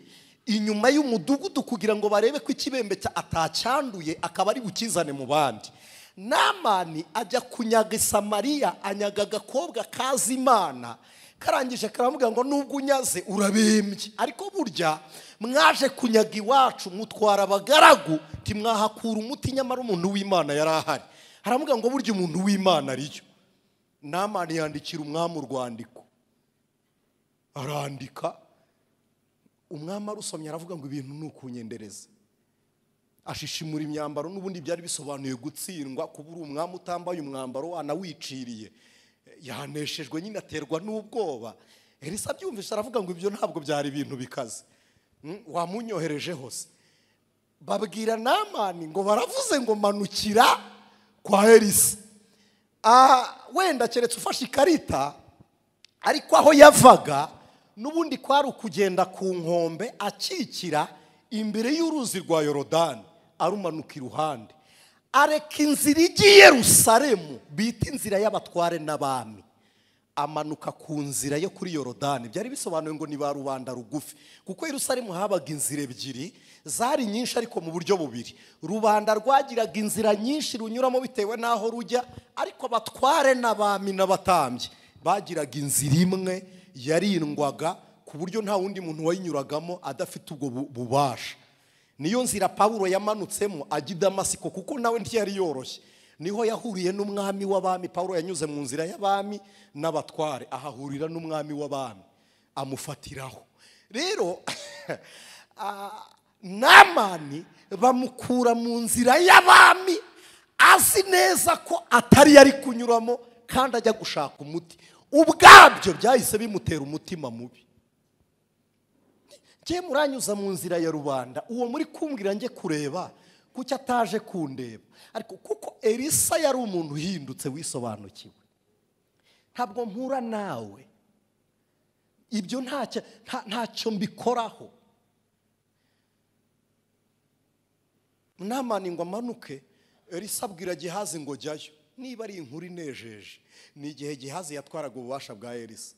inyuma y'umudugudu kugira ngo barebe ko ikibembe atacyanduye akaba ari bukizane mu bandi. Namani ajya kunyaga Samariya, anyaga agakobwa kazi Imana, karangije karamubwira ngo nubwo unyaze urabembye, ariko burya mwaje kunyaga iwacu mutwara abagaragu timwahakura umuti, nyamara umuntu w'Imana yari ahari. Haramubwira ngo burya umuntu w'Imana ariyo. Namani yandikira umwami urwandiko, arandika. Umwami arusomye aravuga ngo ibintu ni ukunyendereza. Ashishimura imyambaro, n'ubundi byari bisobanuye gutsindwa, kuba uri umwami utambaye umwambaro wanawiciriye. Yaneshejwe nyine aterwa n'ubwoba. Elisa abyumvise aravuga ngo ibyo ntabwo byari ibintu bikaze, wamunyohereje hose. Babwira Namani ngo baravuze ngo manukira kwa Elisa. Wenda keretse ufashe ikarita, ariko aho yavaga n'ubundi kwari ukugenda ku nkombe akikira imbere y'uruzi rwa Yorodani, arumanuka iruhande, areka inzira ijya i Yerusalemu bita inzira y'abatware n'abami, amanuka ku nzira yo kuri Yorodani. Byari bisobanuye ngo ni ba rubanda rugufi, kuko Yerusalemu habaga inzira ebyiri zari nyinshi ariko mu buryo bubiri. Rubanda rwagiraga inzira nyinshi runyuramo bitewe n'aho rujya, ariko abatware n'abami n'abatambyi bagiraga inzira imwe yarindwaga ku buryo nta wundi muntu wayinyuragamo adafite ubwo bubasha. Niyo nzira Pawulo yamanutsemo ajya i Damasiko, kuko nawe ntiyari yoroshye. Niho yahuriye n'umwami w'abami. Pawulo yanyuze mu nzira y'abami n'abatware, ahahurira n'umwami w'abami amufatiraho. Rero Namani bamukura mu nzira y'abami azi neza ko atari yari kunyuramo, kandi ajya gushaka umuti. Ubwabyo byahise bimutera umutima mubi. Njye muranyuza mu nzira ya rubanda, uwo muri kumbwira njye kureba kuki ataje kundeba? Ariko kuko Elisa yari umuntu uhindutse wisobanukiwe, ntabwo mpura nawe, ibyo ntacyo mbikoraho. Namani ngo amanuke, Elisa abwira Gehazi ngo jyayo. Niba ari inkuru inejeje, ni igihe Gehazi yatwaraga ububasha bwa Elisa.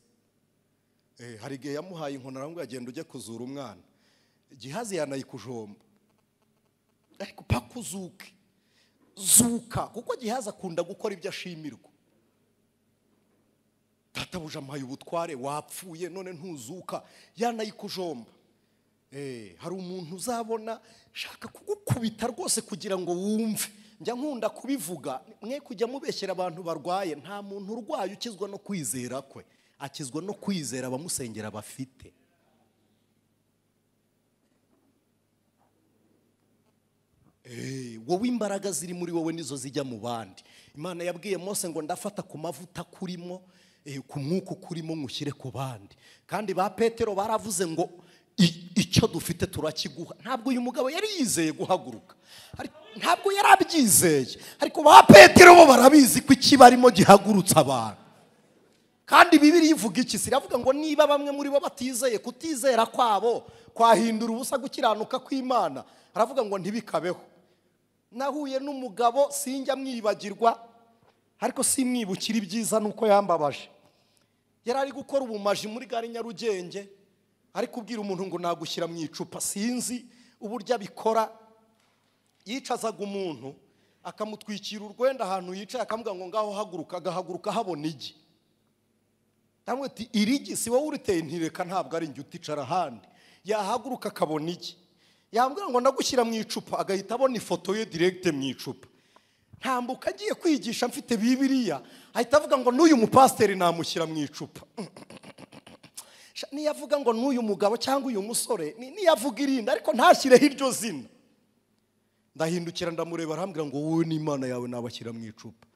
Hari igihe yamuhaye inkoni aramubwira agenda ujye kuzura umwana. Gehazi yanayikujomba, ariko paka uzuke, zuka, kuko Gehazi akunda gukora ibyo ashimirwa. Databuja amuhaye ubutware, wapfuye none ntuzuka, yanayikujomba. Hari umuntu uzabona shaka kugukubita rwose kugira ngo wumve. Njya nkunda kubivuga, mwe kujya mubeshyera abantu barwaye. Nta muntu urwaye ukizwa no kwizera kwe, akizwa no kwizera abamusengera bafite. Wowe imbaraga ziri muri wowe nizo zijya mu bandi. Imana yabwiye Mose ngo ndafata ku mavuta kurimo, ku mwuka kurimo nkushyire ku bandi. Kandi ba Petero baravuze ngo icyo dufite turakiguha. Ntabwo uyu mugabo yari yizeye guhaguruka, ntabwo yari abyizeye, ariko ba Petero bo barabizi ko ikibarimo gihagurutsa abantu. Kandi Bibiliya ivuga iki? Iravuga ngo niba bamwe muri bo batizeye, kutizera kwabo kwahindura ubusa gukiranuka kw'Imana. Aravuga ngo ntibikabeho. Nahuye n'umugabo sinjya mwibagirwa, ariko simwibukira ibyiza nuko yambabaje. Yari ari gukora ubumaji muri gare Nyarugenge, ari kubwira umuntu ngo nagushyira mu icupa. Sinzi uburyo abikora. Yicazaga umuntu akamutwikira urwenda ahantu yicaye, akamubwira ngo ngaho haguruka, agahaguruka habona igi. Ati irigi si wowe uriteye, ntireka ntabwo ari njye, uticara ahandi. Yahaguruka akabona igi, yambwira ngo ndagushyira mu icupa, agahita abona ifoto ye direkite mu icupa. Ntambuka agiye kwigisha mfite Bibiliya, ahita avuga ngo n'uyu mupasiteri namushyira mu icupa. Niyo avuga ngo n'uyu mugabo cyangwa uyu musore, niyo avuga irindi ariko ntashyireho iryo zina. Ndahindukira ndamureba, arambwira ngo wowe n'Imana yawe nabashyira mu icupa.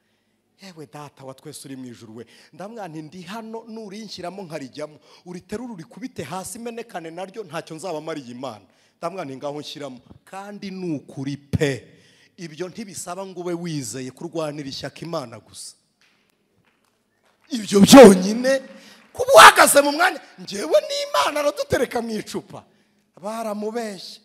Yewe data wa twese uri mu ijuru we, ndamwana ndi hano, nurinshyiramo nkarijyamo, uriterura urikubite hasi menekane naryo, ntacyo nzaba mariye Imana. Ndamwana ngaho nshyiramo. Kandi nukuri pe, ibyo ntibisaba ngo ube wizeye kurwanira ishyaka Imana gusa. Ibyo byonyine kuba uhagaze mu mwanya, njyewe n'Imana aradutereka mu icupa. Baramubeshye.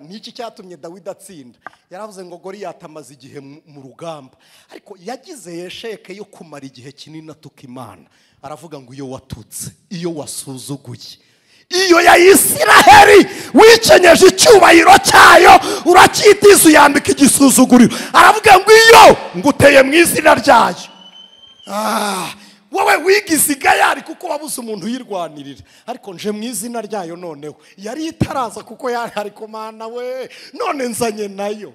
Niki cyatumye Dawidi atsinda? Yaravuze ngo Goliyati amaze igihe mu rugamba, ariko yagize yesheke yo kumara igihe kinini atuka Imana. Aravuga ngo iyo watutse, iyo wasuzuguye, iyo ya Isiraheli wicenyeje icyubahiro cyayo uracyitiza uyambika igisuzuguriro. Aravuga ngo iyo nguteye mu izina ryayo. Wowe wigize igayari kuko wabuze umuntu uyirwanirira, ariko nje mu izina ryayo. Noneho yari itaraza kuko yari ariko Mana we, none nzanye nayo,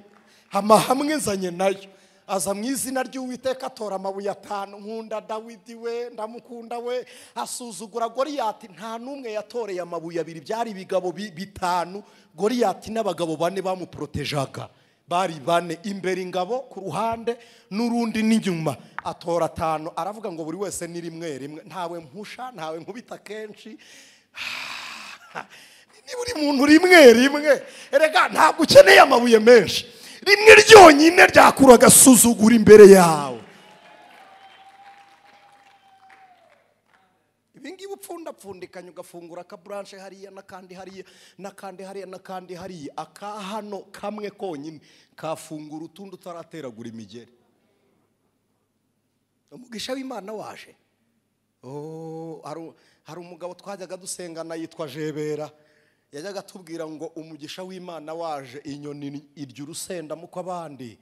amahamwe nzanye nayo. Aza mu izina ry'Uwiteka atora amabuye atanu. Nkunda Dawidi we, ndamukunda we. Asuzugura Goliyati, nta n'umwe yatoreye amabuye abiri, byari ibigabo bitanu. Goliyati n'abagabo bane bamuprotejaga Bari bane imbere ingabo ku ruhande n'urundi n'inyuma, atora 5 aravuga ngo buri wese ni rimwe rimwe, ntawe mpusha ntawe nkubita kenshi. Ni buri muntu rimwe rimwe. Erega ntabwo ukeneye amabuye menshi, rimwe ryonyine ryakura agasuzugura imbere yawe. Ibingibi upfundapfundikanya ugafungura ka branche hariya n'akandi hariya n'akandi hariya n'akandi hariya, aka hano kamwe konyine kafungura utundi utarateragura imigeri. Umugisha w'Imana waje. Oh, hari umugabo twajyaga dusengana yitwa Jebera, yajyaga atubwira ngo umugisha w'Imana waje, inyoni irya urusenda muko abandi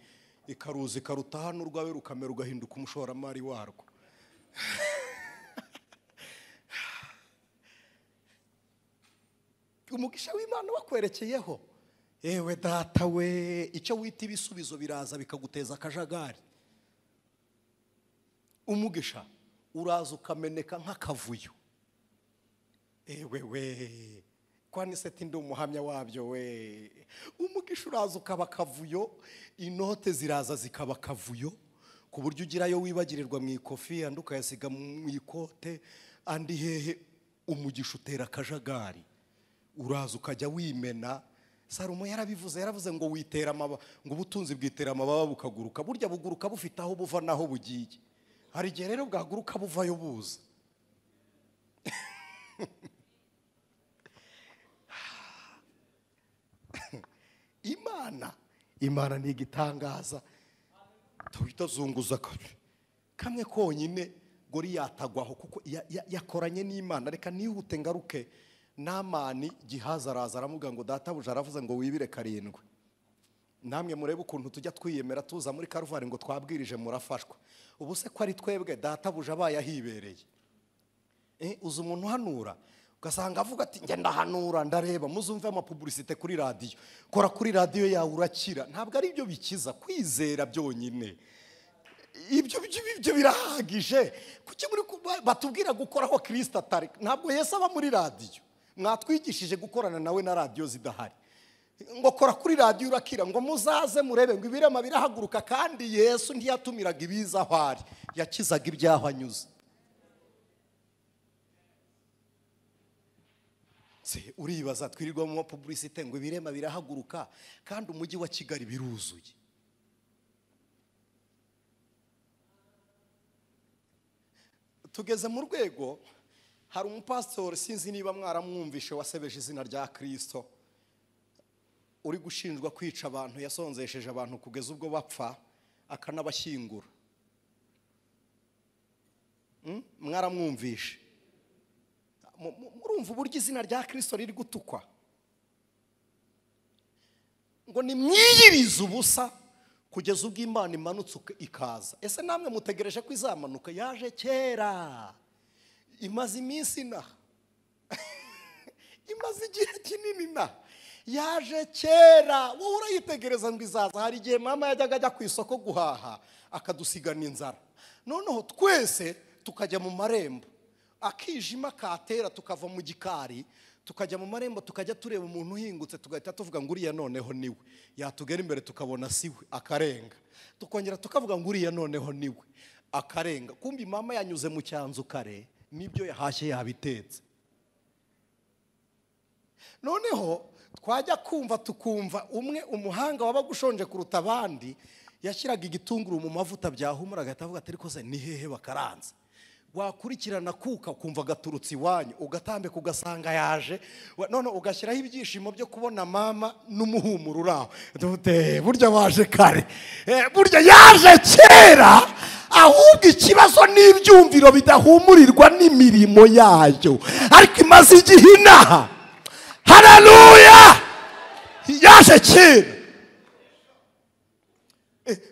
ikaruza ikaruta hano urwawe rukamera ugahinduka umushoramari warwo. Umugisha w'Imana wakwerekeyeho, ewe data we, icyo wita ibisubizo biraza bikaguteza akajagari. Umugisha uraza ukameneka nk'akavuyo. Ewe we, kwani se ndi umuhamya wabyo we. Umugisha uraza ukaba akavuyo, inote ziraza zikaba akavuyo, ku buryo ugirayo wibagirirwa mu ikofi andi ukayasiga mu ikote andi hehe. Umugisha utera akajagari, uraza ukajya wimena. Salomo yarabivuze, yaravuze ngo witera amababa, ngo ubutunzi bwitera amababa bukaguruka. Burya buguruka bufite aho buva naho bugiye. Hari igihe rero bwaguruka buvayo buza. Imana ni igitangaza. Tawitazunguza kamwe konyine Goliyati agwaho kuko yakoranye n'Imana. Reka nihute ngaruke. Namani Gihaza araza aramubwira ngo databuja aravuze ngo wibire 7. Namwe murebe ukuntu tujya twiyemera tuza muri Karuvali ngo twabwirije murafashwa. Ubu se ko ari twebwe databuja abaye ahibereye. Uzi umuntu uhanura ugasanga avuga ati njye ndahanura ndareba, muzumve ama publicité kuri radio, kora kuri radio yawe urakira. Ntabwo ari ibyo bikiza, kwizera byonyine ibyo birahagije. Kuki muri batubwira gukoraho Kristo atari? Ntabwo Yesu aba muri radio. Mwatwigishije gukorana nawe na radio zidahari. Ngo kora kuri radio urakira, ngo muzaze murebe ngo ibirema birahaguruka. Kandi Yesu ntiyatumiraga ibiza aho ari, yakizaga ibyaho anyuze. Se uribaza twirirwa mu publicité ngo ibirema birahaguruka kandi umujyi wa Kigali biruzuye. Tugeze mu rwego, hari umupastor sinzi niba mwaramwumvishe wasebeje izina rya Kristo, uri gushinjwa kwica abantu, yasonzesheje abantu kugeza ubwo bapfa akanabashyingura. Mwaramwumvishe? Murumva uburyo izina rya Kristo riri gutukwa? Ngo nimwiyirize ubusa kugeza ubwo Imana imanutse ikaza. Ese namwe mutegereje ko izamanuka? Yaje kera, imaze iminsi na imaze igihe kinini na yaje kera. Wowe urayitegereza ngo izaza. Hari igihe mama yajyaga ajya ku isoko guhaha akadusigana inzara, noneho twese tukajya mu marembo, akijima katera tukava mu gikari tukajya mu marembo, tukajya tureba umuntu uhingutse tugahita tuvuga ngo uriya noneho niwe. Yatugera imbere tukabona siwe, akarenga. Tukongera tukavuga ngo uriya noneho niwe, akarenga. Kumbi mama yanyuze mu cyanzu kare, nibyo yahashye yabitetse. Noneho twajya kumva tukumva umwe umuhanga wabaga ushonje kuruta abandi yashyiraga igitunguru mu mavuta byahumura agahita avuga ati ariko se ni hehe bakaranze. Wakurikirana kuka ukumva gaturutse iwanyu, ugatambika ugasanga yaje, none ugashyiraho ibyishimo byo kubona mama n'umuhumuro uraho. Burya waje kare, burya yaje kera. Ahubwo ikibazo n'ibyumviro bidahumurirwa n'imirimo yayo, ariko imaze igihe inaha. Haleluya, yaje kera.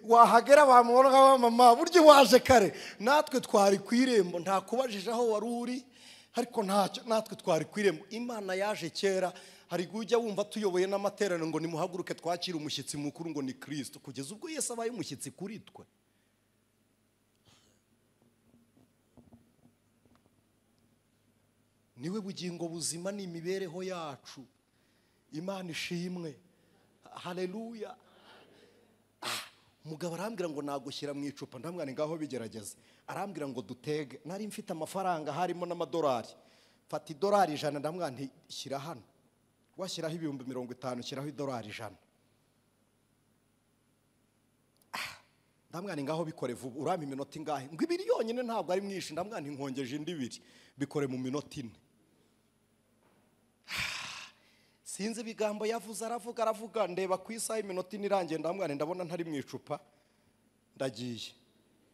Wahagera bamubona mama burya waje kare. Natwe twari ku irembo, nta kubajije aho wari uri, ariko ntacyo, natwe twari ku irembo. Imana yaje kera. Hari ujya wumva tuyoboye n'amateraniro ngo nimuhaguruke twakire umushyitsi mukuru ngo ni Kristo, kugeza ubwo Yesu abaye umushyitsi kuri twe. Niwe bugingo buzima n'imibereho yacu. Imana ishimwe. Haleluya. Umugabo arambwira ngo nagushyira mu icupa, ndamwana ngaho bigerageza. Arambwira ngo dutege, nari mfite amafaranga harimo n'amadolari. Fata idolari 100, ndamwana nti shyira hano. Washyiraho 50,000, shyiraho idolari 100. Ndamwana ngaho bikore vuba, urampa iminota ingahe? Ngo ibiri yonyine ntabwo ari mwinshi, ndamwana nkongeje indi ibiri, bikore mu minota 4. Sinzi ibigambo yavuze, aravuga, ndeba ku isaha iminota 4 irangiye, ndamwana ndabona ntari mu icupa, ndagiye.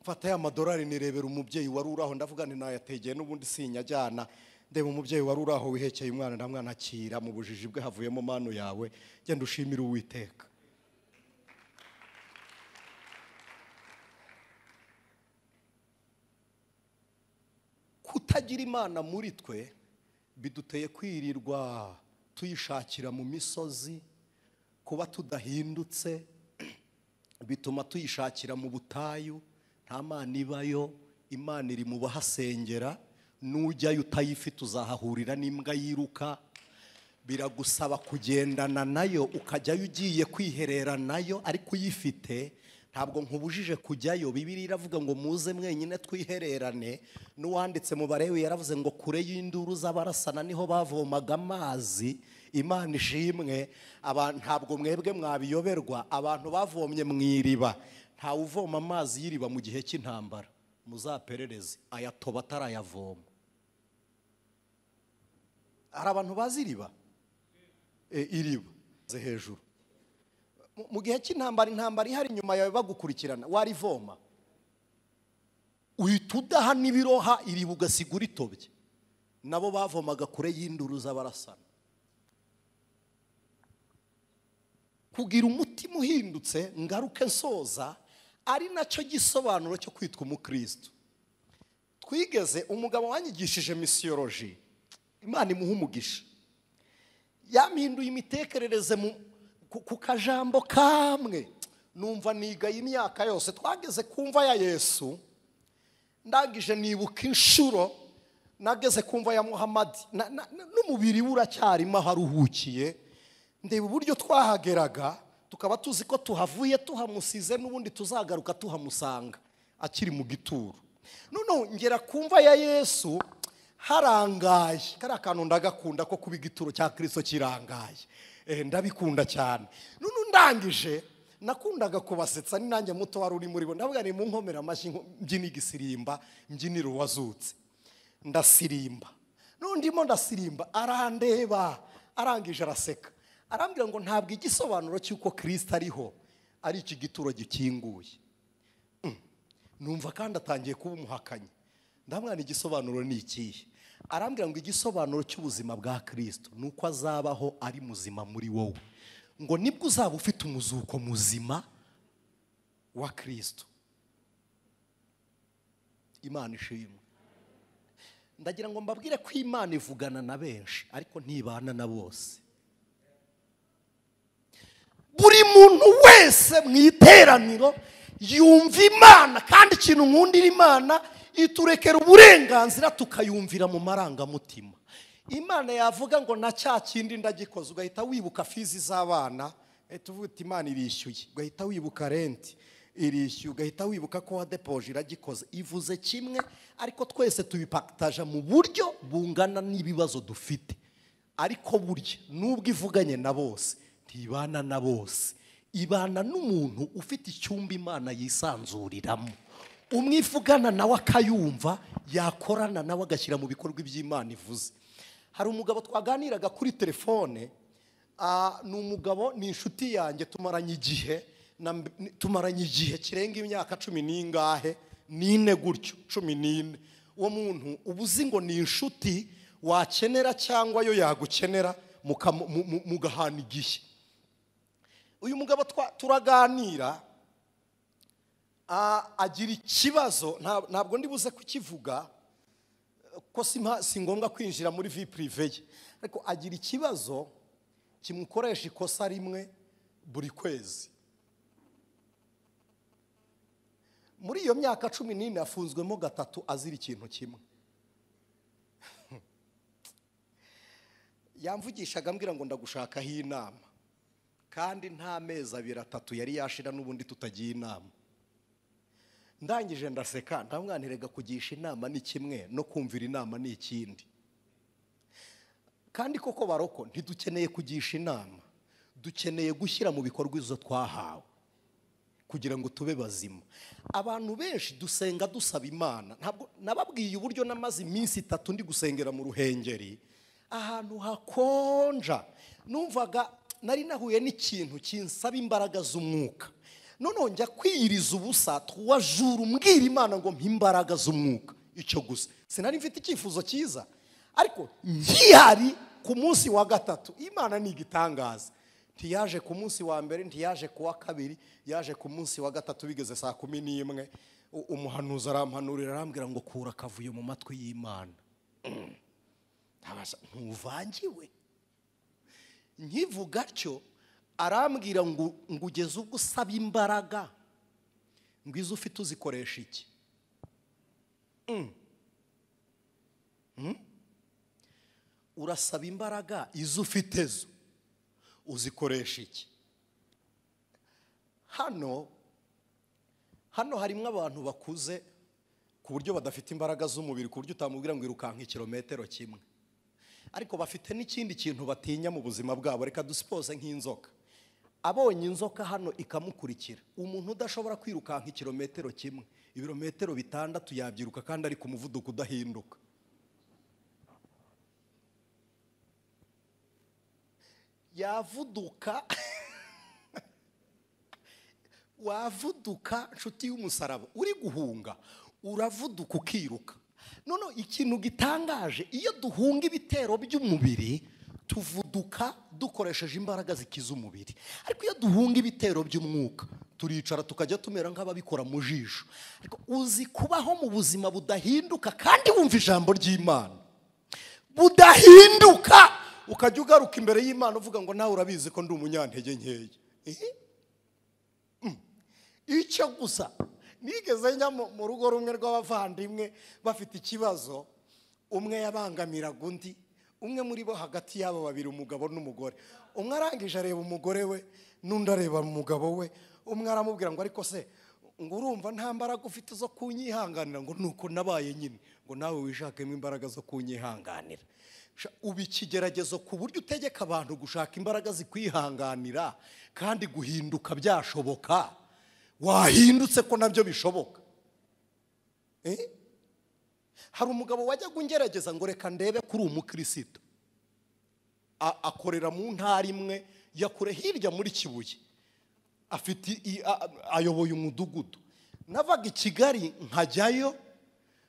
Mfata ya madolari nirebera umubyeyi wari uraho, ndavuga nti nayategeye n'ubundi sinyajyana. Ndeba umubyeyi wari uraho wihekeye umwana, ndamwana akira mu bujiji bwe havuyemo manu yawe, genda ushimire Uwiteka. Kutagira Imana muri twe biduteye kwirirwa tuyishakira mu misozi, kuba tudahindutse bituma tuyishakira mu butayu. Nta Mana ibayo, Imana iri mu bahasengera, nujyayo utayifite uzahahurira n'imbwa yiruka. Biragusaba kugendana nayo, ukajyayo ugiye kwiherera nayo ariko uyifite. Ntabwo nkubujije kujyayo, Bibiliya iravuga ngo muze mwenyine twihererane. N'uwanditse mu Balewi yaravuze ngo kure y'induru z'abarasana niho bavomaga amazi. Imana ishimwe. Ntabwo mwebwe mwabiyoberwa, abantu bavomye mu iriba. Ntawe uvoma amazi y'iriba mu gihe cy'intambara, muzaperereze ayatoba atarayavoma. Hari abantu bazi iriba, iriba hejuru mu gihe cy'intambara, intambara ihari inyuma yawe bagukurikirana, warivoma uhita udaha n'ibiroha iriba ugasiga uritobye. Nabo bavomaga kure y'induru z'abarasana. Kugira umutima uhindutse, ngaruke nsoza, ari nacyo gisobanuro cyo kwitwa umukristo. Twigeze umugabo wanyigishije misiyoloji, Imana imuha umugisha, yampinduye imitekerereze ku kajambo kamwe, numva nigaye imyaka yose. Twageze kumva ya Yesu, ndangije nibuka inshuro nageze kumva ya Muhammad, n'umubiri we uracyarimo aho aruhukiye. Ndeba uburyo twahageraga tukaba tuzi ko tuhavuye tuhamusize, n'ubundi tuzagaruka tuhamusanga akiri mu gituro. None ngera kumva ya Yesu harangaye. Kari akantu ndagakunda ko kuba igituro cya Kristo kirangaye, ndabikunda cyane. None ndangije nakundaga kubasetsa, ni nanjye muto wari uri muri bo, ndavuga ni munkomera amashyi mbyina igisirimba, mbyinira uwazutse. Ndasirimba, nundimo ndasirimba, arandeba, arangije araseka, arambwira ngo ntabwo igisobanuro cy'uko Kristo ariho ari iki gituro gikinguye. Numva kandi atangiye kuba umuhakanyi. Ndamwana igisobanuro ni ikihe? Arambwira ngo igisobanuro cy'ubuzima bwa Kristo nuko azabaho ari muzima muri wowe, ngo nibwo uzaba ufite umuzuko muzima wa Kristo. Imana ishimwe. Ndagira ngo mbabwire ko Imana ivugana na benshi ariko ntibana na bose. Buri muntu wese mu iteraniro yumva Imana, kandi ikintu nkundira Imana iturekera uburenganzira tukayumvira mu marangamutima. Imana yavuga ngo na cya kindi ndagikoze, ugahita wibuka fizi z'abana, tuvuga uti Imana irishyuye, ugahita wibuka renti irishyuye, ugahita wibuka ko wadepoje iragikoze. Ivuze kimwe ariko twese tubipaktaja mu buryo bungana n'ibibazo dufite. Ariko burya nubwo ivuganye na bose ntibana na bose, ibana n'umuntu ufite icyumba Imana yisanzuriramo. Umwivugana nawe akayumva, yakorana nawe agashyira mu bikorwa iby'Imana ivuze. Hari umugabo twaganiraga kuri telefone, ni umugabo, ni inshuti yanjye, tumaranye igihe kirenga imyaka 10 n'ingahe, 4 gutyo, 14. Uwo muntu uba uzi ngo ni inshuti wakenera cyangwa yo yagukenera, mugahana igihe. Uyu mugabo turaganira, agira ikibazo, ntabwo ndibuze kukivuga ko si ngombwa kwinjira muri vie privée ye, ariko agira ikibazo kimukoresha ikosa rimwe buri kwezi. Muri iyo myaka 14 afunzwemo 3 azira ikintu kimwe. Yamvugishaga ambwira ngo ndagushakaho inama. Kandi nta mezi abiri atatu yari yashira n'ubundi tutagiye inama. Ndangije ndaseka, ndamwanirega kugisha inama ni kimwe no kumvira inama ni ikindi. Kandi koko baroko ntidukeneye kugisha inama, dukeneye gushyira mu bikorwa izo twahawe kugira ngo tube bazima. Abantu benshi dusenga dusaba Imana. Ntabwo nababwiye uburyo namaze iminsi 3 ndi gusengera mu Ruhengeri, ahantu hakonja. Numvaga nari nahuye n'ikintu kinsaba imbaraga z'umwuka. Noneho njya kwiyiriza ubusa twajura umbwira Imana ngo mpa imbaraga z'umwuka. Icyo gusa sinari mfite icyifuzo cyiza, ariko nkihari ku munsi wa 3 Imana ni igitangaza. Ntiyaje ku munsi wa mbere, ntiyaje ku wa kabiri, yaje ku munsi wa 3 bigeze saa 11. Umuhanuzi arampanurira arambwira ngo kura akavuyo mu matwi y'Imana. Ntuvangiwe. Nkivuga atyo arambwira ngo ugeze ubwo usaba imbaraga, ngo izo ufite uzikoresha iki? Urasaba imbaraga, izo ufite zo uzikoresha iki? Hano harimo abantu bakuze ku buryo badafite imbaraga z'umubiri, ku buryo utamubwira ngo irukanka ikirometero kimwe, ariko bafite n'ikindi kintu batinya mu buzima bwabo. Reka dusipose nk'inzoka. Abonye inzoka hano ikamukurikira, umuntu udashobora kwirukanka ikirometero kimwe, ibirometero 6 yabyiruka kandi ari ku muvuduko udahinduka. Yavuduka wavuduka nshuti y'umusaraba, uri guhunga uravuduka ukiruka. None ikintu gitangaje, iyo duhunga ibitero by'umubiri tuvuduka dukoresheje imbaraga zikiza umubiri, ariko iyo duhunga ibitero by'umwuka turicara tukajya tumera nk'ababikora mu jisho. Ariko uzi kubaho mu buzima budahinduka kandi wumva ijambo ry'Imana budahinduka, ukajya ugaruka imbere y'Imana uvuga ngo nawe urabizi ko ndi umunyantege nkeya. Icyo gusa nigeze njya mu rugo rumwe rw'abavandimwe bafite ikibazo, umwe yabangamiraga undi, umwe muri bo hagati yabo babiri, umugabo n'umugore. Umwe arangije areba umugore we, n'undi areba umugabo we. Umwe aramubwira ngo ariko se ngo urumva nta mbaraga ufite zo kunyihanganira? Ngo nuko nabaye nyine. Ngo nawe wishakemo imbaraga zo kunyihanganira. Uba ikigeragezo ku buryo utegeka abantu gushaka imbaraga zikwihanganira, kandi guhinduka byashoboka. Wahindutse ko nabyo bishoboka. Hari umugabo wajyaga ungerageza ngo reka ndebe kuri umukristo, akorera mu ntara imwe ya kure hirya muri Kibuye, afite ayoboye umudugudu. Navaga i Kigali nkajyayo,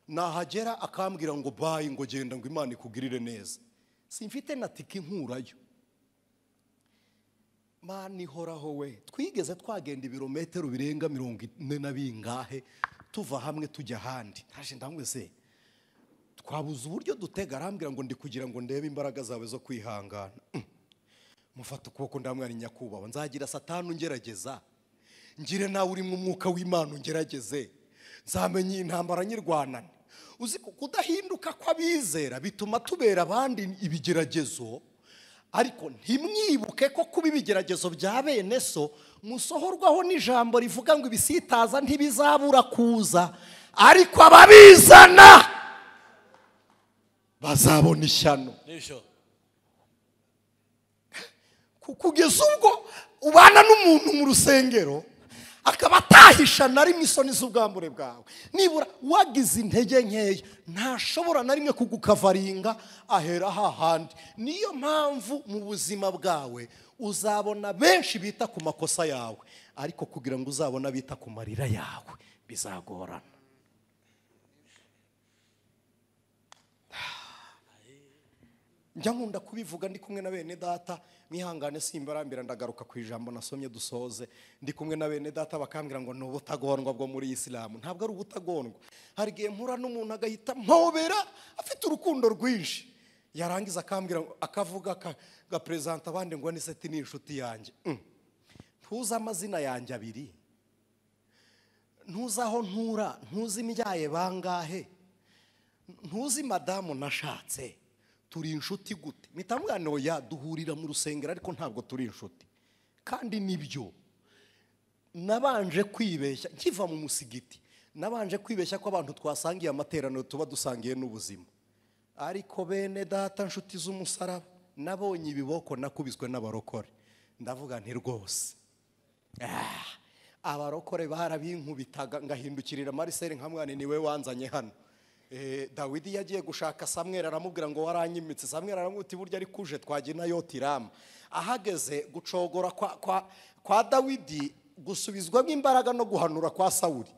nahagera akambwira ngo bayi, ngo genda, ngo Imana ikugirire neza. Simfite na tiki nkurayo. Mana ihoraho we, twigeze twagenda ibirometero birenga 40 na bingahe tuva hamwe tujya ahandi. Ntaje ndamwe se twabuze uburyo dutega, arambwira ngo ndi kugira ngo ndebe imbaraga zawe zo kwihangana. Mufata ukuboko ndamwana nyakubahwa, nzagira Satani ungerageza, ngire nawe uri mu mwuka w'Imana ungerageze, nzamenye intambara nyirwanane. Uzi kudahinduka kw'abizera bituma tubera abandi ibigeragezo, ariko ntimwibuke ko kuba ibigeragezo bya bene so musohorwaho n'ijambo rivuga ngo ibisitaza ntibizabura kuza, ariko ababizana bazabona ishyano. Kugeza ubwo ubana n'umuntu mu rusengero akaba atahisha na rimwe isoni z'ubwambure bwawe, nibura wagize intege nkeya ntashobora na rimwe kugukavaringa, ahera hahandi. Niyo mpamvu mu buzima bwawe uzabona benshi bita ku makosa yawe, ariko kugira ngo uzabona bita ku marira yawe bizagorana. Njya nkunda kubivuga ndi kumwe na bene data, mwihangane simbarambira, ndagaruka ku ijambo nasomye dusoze. Ndi kumwe na bene data bakambwira ngo ni ubutagondwa bwo muri Isilamu. Ntabwo ari ubutagondwa. Hari igihe mpura n'umuntu agahita mpobera afite urukundo rwinshi, yarangiza akambwira, akavuga agapresenta abandi ngo Aniseti ni inshuti yanjye. Ntuzi amazina yanjye abiri, ntuzi aho ntura, ntuzi imbyaye bangahe, ntuzi madamu nashatse, turi inshuti gute? Mitamwana oya, duhurira mu rusengero ariko ntabwo turi inshuti. Kandi nibyo nabanje kwibeshya nkiva mu musigiti, nabanje kwibeshya ko abantu twasangiye amateraniro tuba dusangiye n'ubuzima. Ariko bene data nshuti z'umusaraba, nabonye ibiboko nakubiswe n'abarokore, ndavuga nti rwose abarokore barabinkubitaga ngahindukirira Marcel nkamwana niwe wanzanye hano. Dawidi yagiye gushaka Samweli aramubwira ngo waranyimitse. Samweli aramubwira burya ari kuje twagina yotirama. Ahageze gucogora kwa Dawidi gusubizwamo imbaraga no guhanura kwa Sawuli.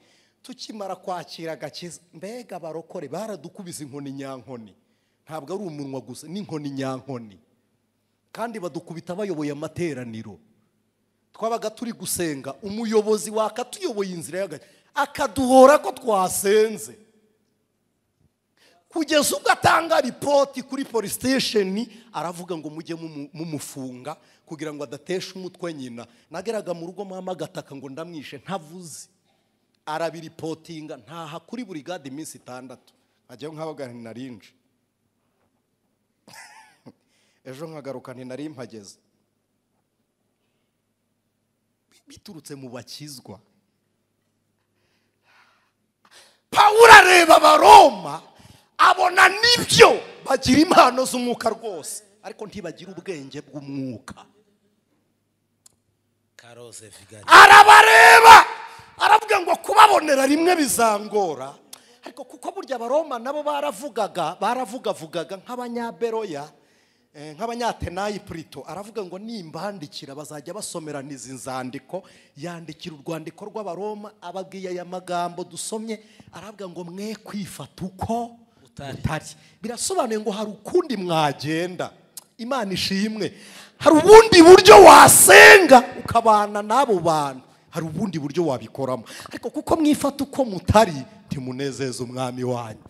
Tukimara kwakira agakiza, mbega abarokore baradukubise inkoni nyankoni. Ntabwo ari umunwa gusa, n'inkoni nyankoni. Kandi badukubita bayoboye amateraniro. Twabaga turi gusenga, umuyobozi wakatuyoboye inzira y'agakiza akaduhora ko twasenze, kugeza ubwo atanga ripoti kuri police station, aravuga ngo mujye mumufunga kugira ngo adatesha umutwe nyina. Nageraga mu rugo mama agataka ngo ndamwishe ntavuze, arabiripotinga ntaha kuri burigade iminsi 6, nkajyayo nkabaga nti narinje, ejo nkagaruka nti nari mpageze. Biturutse mu bakizwa. Pawulo areba Abaroma abona nibyo bagira impano z'umwuka rwose, ariko ntibagira ubwenge bw'umwuka. Karose Figari. Arabareba aravuga ngo kubabonera rimwe bizangora. Ariko kuko burya Abaroma nabo baravugaga, baravugavugaga nk'abanyaberoya, nk'abanyatenayi prito. Aravuga ngo nimbandikira bazajya basomerana izi nzandiko. Yandikira urwandiko rw'Abaroma ababwiye aya magambo dusomye, aravuga ngo mwe kwifata uko mutari. Birasobanuye ngo hari ukundi mwagenda. Imana ishimwe. Hari ubundi buryo wasenga ukabana n'abo bantu, hari ubundi buryo wabikoramo. Ariko kuko mwifata uko mutari, ntimunezeze umwami wanyu.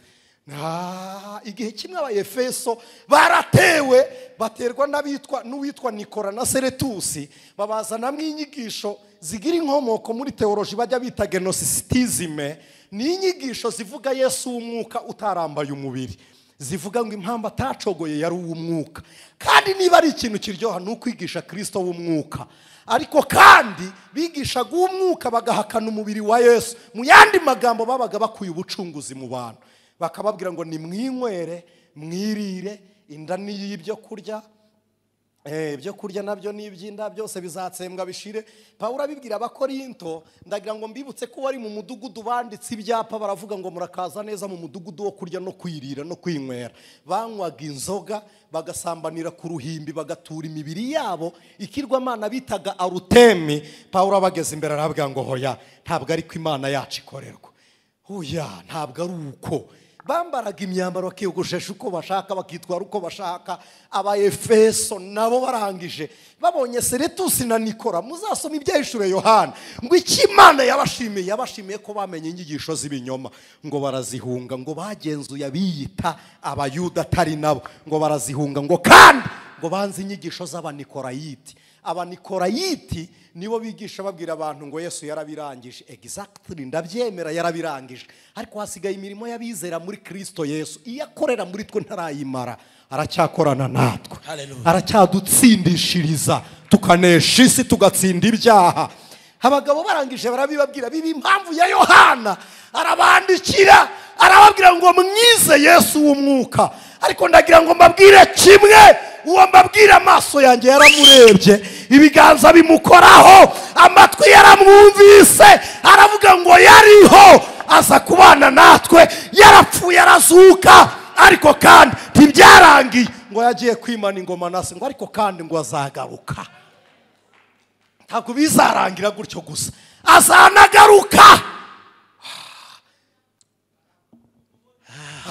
Igihe kimwe Abayefeso baratewe, baterwa n'abitwa n'uwitwa Nikora na Seretusi, babazanamo inyigisho zigira inkomoko muri teoloji bajya bita gnostisisme. Ni inyigisho zivuga Yesu w'umwuka utarambaye umubiri, zivuga ngo impamvu atacogoye yari uw'umwuka. Kandi niba ari ikintu kiryoha ni ukwigisha Kristo w'umwuka. Ariko kandi bigishaga uw'umwuka bagahakana umubiri wa Yesu. Mu yandi magambo babaga bakuye ubucunguzi mu bantu, bakababwira ngo nimwinywere, mwirire, inda ni y'ibyo kurya, ibyo kurya nabyo ni iby'inda, byose bizatsembwa bishire. Pawulo abibwira Abakorinto, ndagira ngo mbibutse ko wari mu mudugudu banditse ibyapa baravuga ngo murakaza neza mu mudugudu wo kurya no kwirira no kwinywera. Banywaga inzoga, bagasambanira ku ruhimbi, bagatura imibiri yabo ikirwamana bitaga Arutemi. Pawulo abageze imbere arababwira ngo hoya, ntabwo ariko Imana yacu ikorerwa. Oya, ntabwo ari uko. Bambaraga imyambaro bakiyogoshesha uko bashaka, bakitwara uko bashaka. Abayefeso nabo barangije babonye Seretusi na Nikora, muzasoma ibyahishuriwe Yohana, ngo icyo Imana yabashimiye, yabashimiye ko bamenye inyigisho z'ibinyoma, ngo barazihunga, ngo bagenzuye abiyita Abayuda atari nabo, ngo barazihunga, ngo kandi ngo banze inyigisho z'Abanikorayiti. Abanikorayiti nibo bigisha babwira abantu ngo Yesu yarabirangije. Exactly, ndabyemera yarabirangije, ariko hasigaye imirimo y'abizera muri Kristo Yesu. Iyo akorera muri twe ntarayimara, aracyakorana natwe, Hallelujah. aracyadutsindishiriza, tukanesha isi, tugatsinda ibyaha. Abagabo barangije barabibabwira, biba impamvu ya Yohana arabandikira arababwira ngo mwize Yesu w'umwuka. Ariko ndagira ngo mbabwire kimwe, uwo mbabwira amaso yanjye yaramurebye, ibiganza bimukoraho, amatwi yaramwumvise, aravuga ngo yariho, aza kubana natwe, yarapfuye arazuka. Ariko kandi ntibyarangiye, ngo yagiye kwimana ingoma na se, ngo ariko kandi ngo azagaruka. Ntabwo bizarangira gutyo gusa, azanagaruka,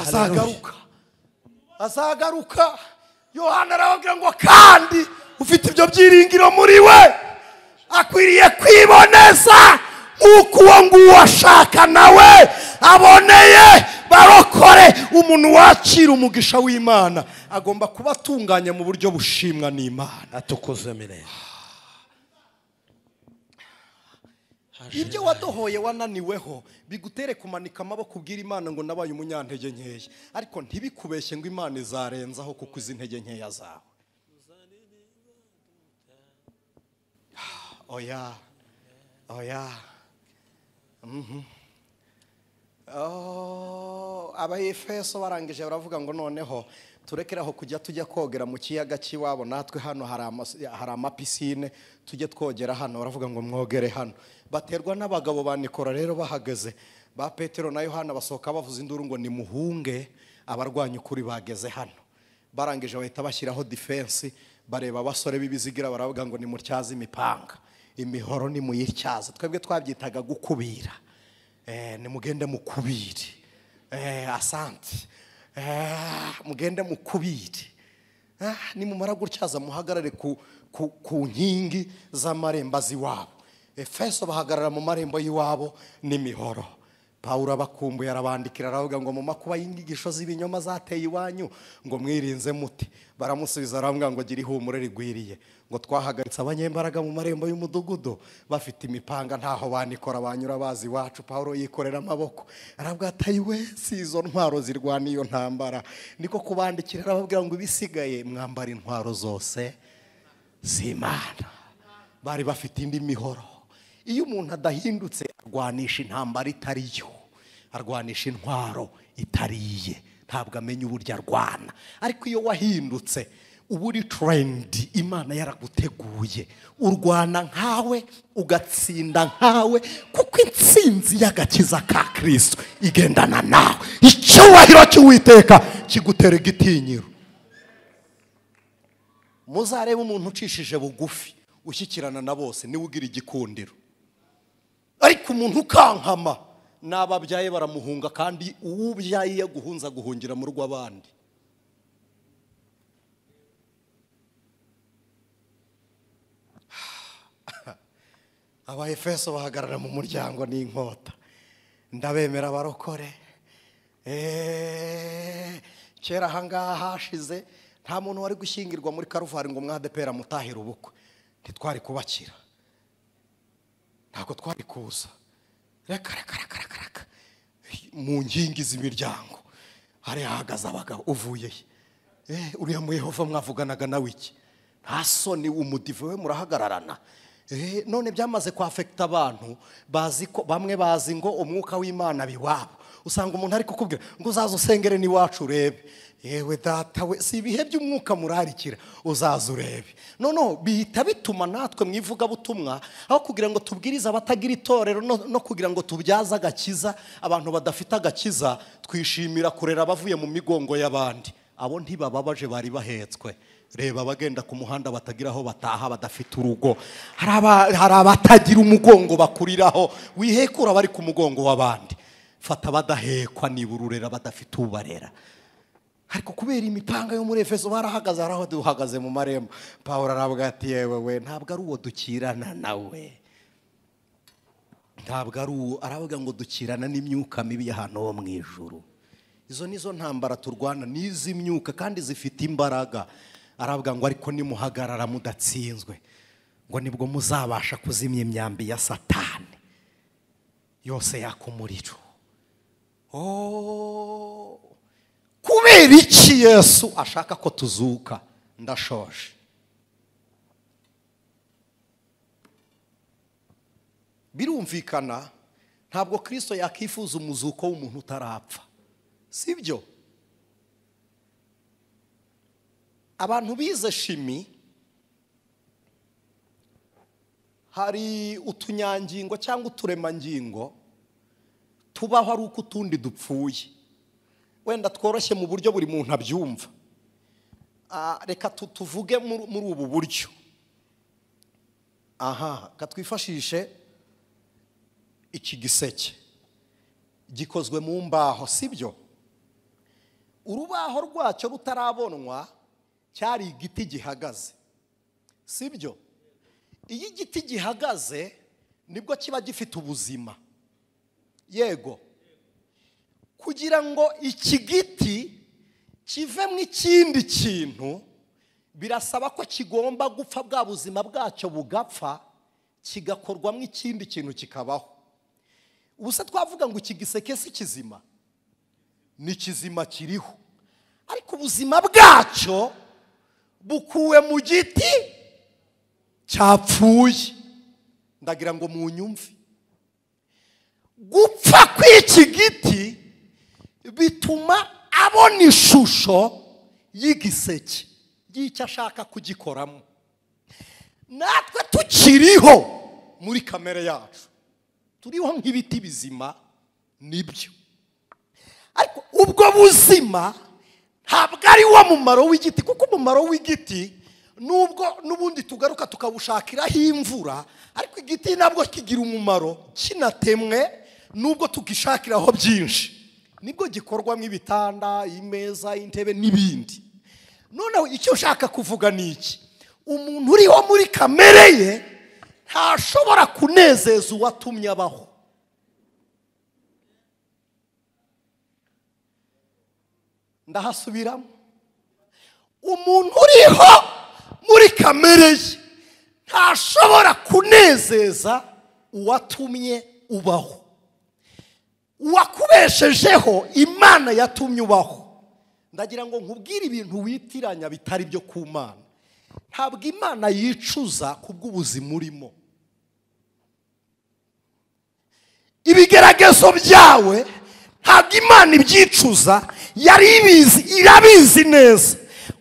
azagaruka, azagaruka. Yohana arababwira ngo kandi ufite ibyo byiringiro muri we akwiriye kwiboneza nk'uko uwo nguwo ashaka nawe aboneye. Barokore, umuntu wakira umugisha w'Imana agomba kuba atunganye mu buryo bushimwa n'Imana. Atukuzwe milele. Ibyo wadohoye wananiweho bigutere kumanika amaboko ubwira Imana ngo nabaye umunyantege nkeya, ariko ntibikubeshye ngo Imana izarenzaho kuko izi intege nkeya zawe. oya oya. Abayefeso barangije baravuga ngo noneho turekeraho kujya tujya kogera mu kiyaga cy'iwabo, natwe hano hari amapisine tujye twogera hano. Baravuga ngo mwogere hano. Baterwa n'abagabo ba Nikora rero bahagaze, ba Petero na Yohana basohoka bavuza induru ngo nimuhunge, abarwanya ukuri bageze hano. Barangije bahita bashyiraho defense, bareba abasore b'ibizigira baravuga ngo nimutyaze imipanga, imihoro nimuyityaze. Twebwe twabyitaga gukubira. Nimugende mukubire. Asante. Mugende mukubire. Nimumara gutyaza muhagarare ku nkingi z'amarembo z'iwabo. Efeso bahagarara mu marembo y'iwabo n'imihoro. Pawulo abakumbuye arabandikira aravuga ngo mu makuba y'inyigisho z'ibinyoma zateye iwanyu ngo mwirinze muti. Baramusubiza aravuga ngo gira ihumure rigwiriye, ngo twahagaritse abanyembaraga mu marembo y'umudugudu bafite imipanga, ntaho banikora banyura bazi iwacu. Pawulo yikorera amaboko aravuga ati we si izo ntwaro zirwana iyo ntambara. Niko kubandikira arababwira ngo ibisigaye mwambara intwaro zose z'Imana. Bari bafite indi mihoro. Iyo umuntu adahindutse arwanisha intambara itariyo, arwanisha intwaro itariye, ntabwo amenya uburyo arwana. Ariko iyo wahindutse uba uri trained, Imana yaraguteguye, urwana nkawe ugatsinda nkawe, kuko intsinzi y'agakiza ka Kristo igendana nawe. Icyubahiro cy'Uwiteka kigutera igitinyiro. Muzarebe umuntu ucishije bugufi ushyikirana na bose niwe ugira igikundiro. Ariko umuntu ukankama n'ababyaye baramuhunga, kandi uwubyaye yaguhunza guhungira mu rugo abandi. Abaefeso bahagarara mu muryango n'inkota. Ndabemera barokore. Kera ahangaha hashize nta muntu wari gushyingirwa muri Karuvari ngo mwadepera mutahira ubukwe. Ntitwari kubakira, ntabwo twari kuza. Reka reka reka reka reka. Mu nkingi z'imiryango hari hahagaze abagabo. Uvuye he? Uriya mu Yehova mwavuganaga nawe iki? Nta soni, umudive we murahagararana. None byamaze kwafekta abantu, bazi ko bamwe bazi ngo umwuka w'Imana biwabo. Usanga umuntu ari kukubwira ngo uzaze usengere n'iwacu urebe. Yewe data we, si ibihe by'umwuka murarikira, uzaze urebe. Noneho bihita bituma natwe mu ivugabutumwa, aho kugira ngo tubwirize abatagira itorero no kugira ngo tubyaze agakiza abantu badafite agakiza, twishimira kurera abavuye mu migongo y'abandi. Abo ntibababaje bari bahetswe. Reba abagenda ku muhanda batagira aho bataha, badafite urugo. Hari abatagira umugongo bakuriraho, wihekura bari ku mugongo w'abandi. Fata badahekwa nibura urera badafite ubarera. Ariko kubera imipanga yo muri Efeso barahagaze, haraho duhagaze mu marembo. Pawulo aravuga ati yewe we, ntabwo ari uwo dukirana nawe, ntabwo ari uwo. Aravuga ngo dukirana n'imyuka mibi y'ahantu ho mu ijuru. Izo nizo ntambara turwana, n'izi myuka kandi zifite imbaraga. Aravuga ngo ariko nimuhagarara mudatsinzwe, ngo nibwo muzabasha kuzimya imyambi ya Satani yose yaka umuriro. Kubera iki Yesu ashaka ko tuzuka? Ndashoje. Birumvikana ntabwo Kristo yakifuza umuzuko w'umuntu utarapfa, sibyo? Abantu bize shimi, hari utunyangingo cyangwa uturemangingo tubaho ari uko utundi dupfuye. Wenda tworoshye mu buryo buri muntu abyumva. Reka tuvuge muri ubu buryo. Aha, katwifashishe iki giseke gikozwe mu mbaho, sibyo? Urubaho rwacyo rutarabonwa cyari igiti gihagaze, sibyo? Iyo igiti gihagaze nibwo kiba gifite ubuzima. Yego. Kugira ngo iki giti kivemo ikindi kintu birasaba ko kigomba gupfa, bwa buzima bwacyo bugapfa, kigakorwamo ikindi kintu kikabaho. Ubu se twavuga ngo iki giseke si kizima? Ni kizima kiriho, ariko ubuzima bwacyo bukuwe mu giti cyapfuye. Ndagira ngo munyumve. Gupfa kw'iki giti bituma abona ishusho y'igiseke y'icyo ashaka kugikoramo. Natwe tukiriho muri kamere yacu, turiho nk'ibiti bizima, nibyo. Ariko ubwo buzima ntabwo ari wo mumaro w'igiti, kuko umumaro w'igiti nubwo n'ubundi tugaruka tukawushakiraho imvura, ariko igiti nabwo kigira umumaro kinatemwe, nubwo tugishakiraho byinshi, nibwo gikorwamo ibitanda, imeza, intebe n'ibindi. Noneho icyo ushaka kuvuga ni iki: umuntu uriho muri kamere ye ntashobora kunezeza uwatumye abaho. Ndahasubiramo. Umuntu uriho muri kamere ye ntashobora kunezeza uwatumye ubaho. Uwakubeshejeho, Imana yatumye ubaho. Ndagira ngo nkubwire ibintu witiranya bitari byo ku Mana. Ntabwo Imana yicuza kubw'ubuzima urimo. Ibigeragezo byawe ntabwo Imana ibyicuza, yari ibizi, irabizi neza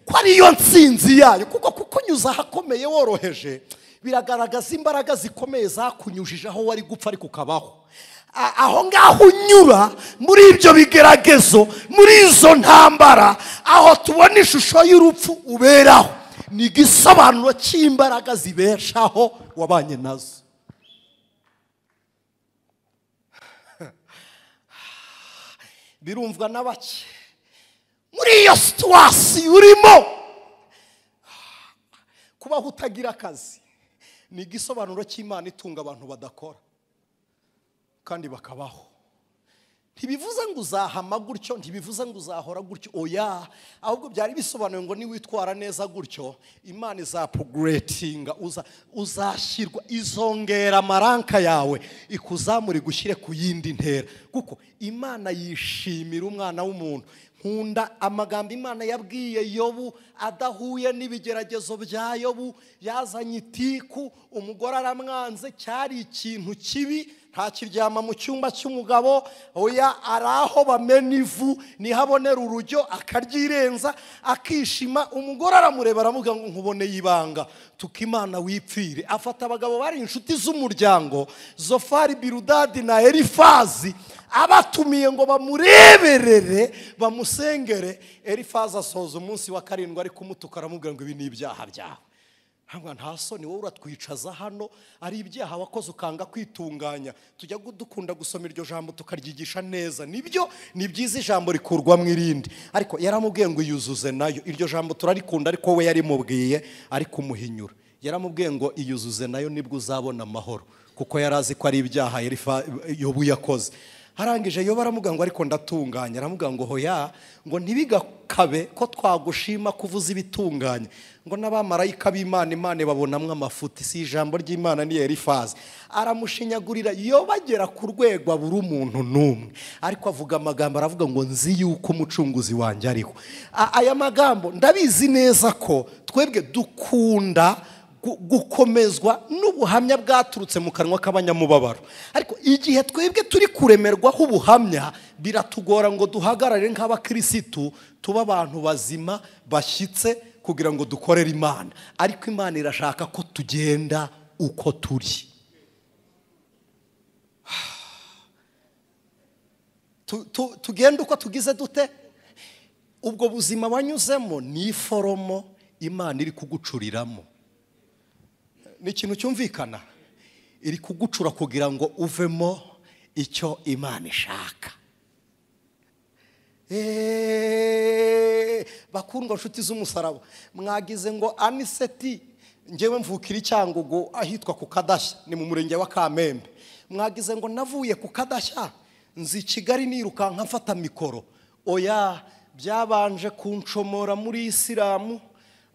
ko ariyo nsinzi yayo, kuko kukunyuza ahakomeye woroheje biragaragaza imbaraga zikomeye zakunyujije aho wari gupfa ariko ukabaho. Aho ngaho unyura muri ibyo bigeragezo, muri izo ntambara, aho tubona ishusho y'urupfu uberaho, ni igisobanuro cy'imbaraga zibeshaho wabanye nazo. Birumvwa n'abake muri iyo situwasiyo urimo. Kubaho utagira akazi ni igisobanuro cy'Imana itunga abantu badakora kandi bakabaho. Ntibivuze ngo uzahama gutyo, ntibivuze ngo uzahora gutyo, oya. Ahubwo byari bisobanuye ngo niwitwara neza gutyo, Imana izapuguretinga, uzashyirwa, izongera amaranka yawe, ikuzamura igushyire ku yindi ntera. Kuko Imana yishimira umwana w'umuntu. Nkunda amagambo Imana yabwiye Yobu adahuye n'ibigeragezo bya Yobu. Yazanye itiku, umugore aramwanze, cyari ikintu kibi, ntakiryama mu cyumba cy'umugabo, oya, araho bamena ivu, nihabonera urujyo akaryirenza akishima. Umugore aramureba aramubwira ngo nkuboneye ibanga, tuka Imana wipfire. Afata abagabo bari inshuti z'umuryango, Zofari, Biludadi na Elifazi, abatumiye ngo bamureberere bamusengere. Elifazi asoza umunsi wa karindwi ari kumutuka, aramubwira ngo ibi ni ibyaha byawe. Ntabwo nta soni wowe uratwicaza hano, ari ibyaha wakoze ukanga kwitunganya. Tujya dukunda gusoma iryo jambo tukaryigisha neza, nibyo ni byiza, ijambo rikurwamo irindi, ariko yaramubwiye ngo iyuzuze nayo. Iryo jambo turarikunda, ariko we yarimubwiye ari kumuhinyura. Yaramubwiye ngo iyuzuze nayo nibwo uzabona amahoro, kuko yari azi ko ari ibyaha Yobu yakoze. Harangije Yobu aramubwira ngo ariko ndatunganya. Aramubwira ngo hoya, ngo ntibigakabe ko twagushima kuvuza ibitunganye, ngo n'abamarayika b'Imana Imana babonamwe amafuti. Si ijambo ry'Imana ni Elifazi. Aramushinyagurira. Yobu agera ku rwego abura umuntu n'umwe, ariko avuga amagambo, aravuga ngo nzi yuko umucunguzi wanjye ariho. Aya magambo ndabizi neza ko twebwe dukunda gukomezwa n'ubuhamya bwaturutse mu kanwa k'abanyamubabaro, ariko igihe twebwe turi kuremerwaho ubuhamya biratugora ngo duhagarare nk'abakirisitu, tuba abantu bazima bashyitse kugira ngo dukorere Imana. Ariko Imana irashaka ko tugenda uko turi. Tugenda uko tugize dute? Ubwo buzima wanyuzemo ni iforomo Imana iri kugucuriramo. Ni ikintu cyumvikana, iri kugucura kugira ngo uvemo icyo Imana ishaka. Bakundwa nshuti z'umusaraba, mwagize ngo Aniseti, ngewe mvukira Icyangugu ahitwa ku Kadashya, ni mu murenge wa Kamembe. Mwagize ngo navuye ku Kadashya nzi Kigali nirukanka mfata mikoro. Oya, byabanje kuncomora muri Isilamu,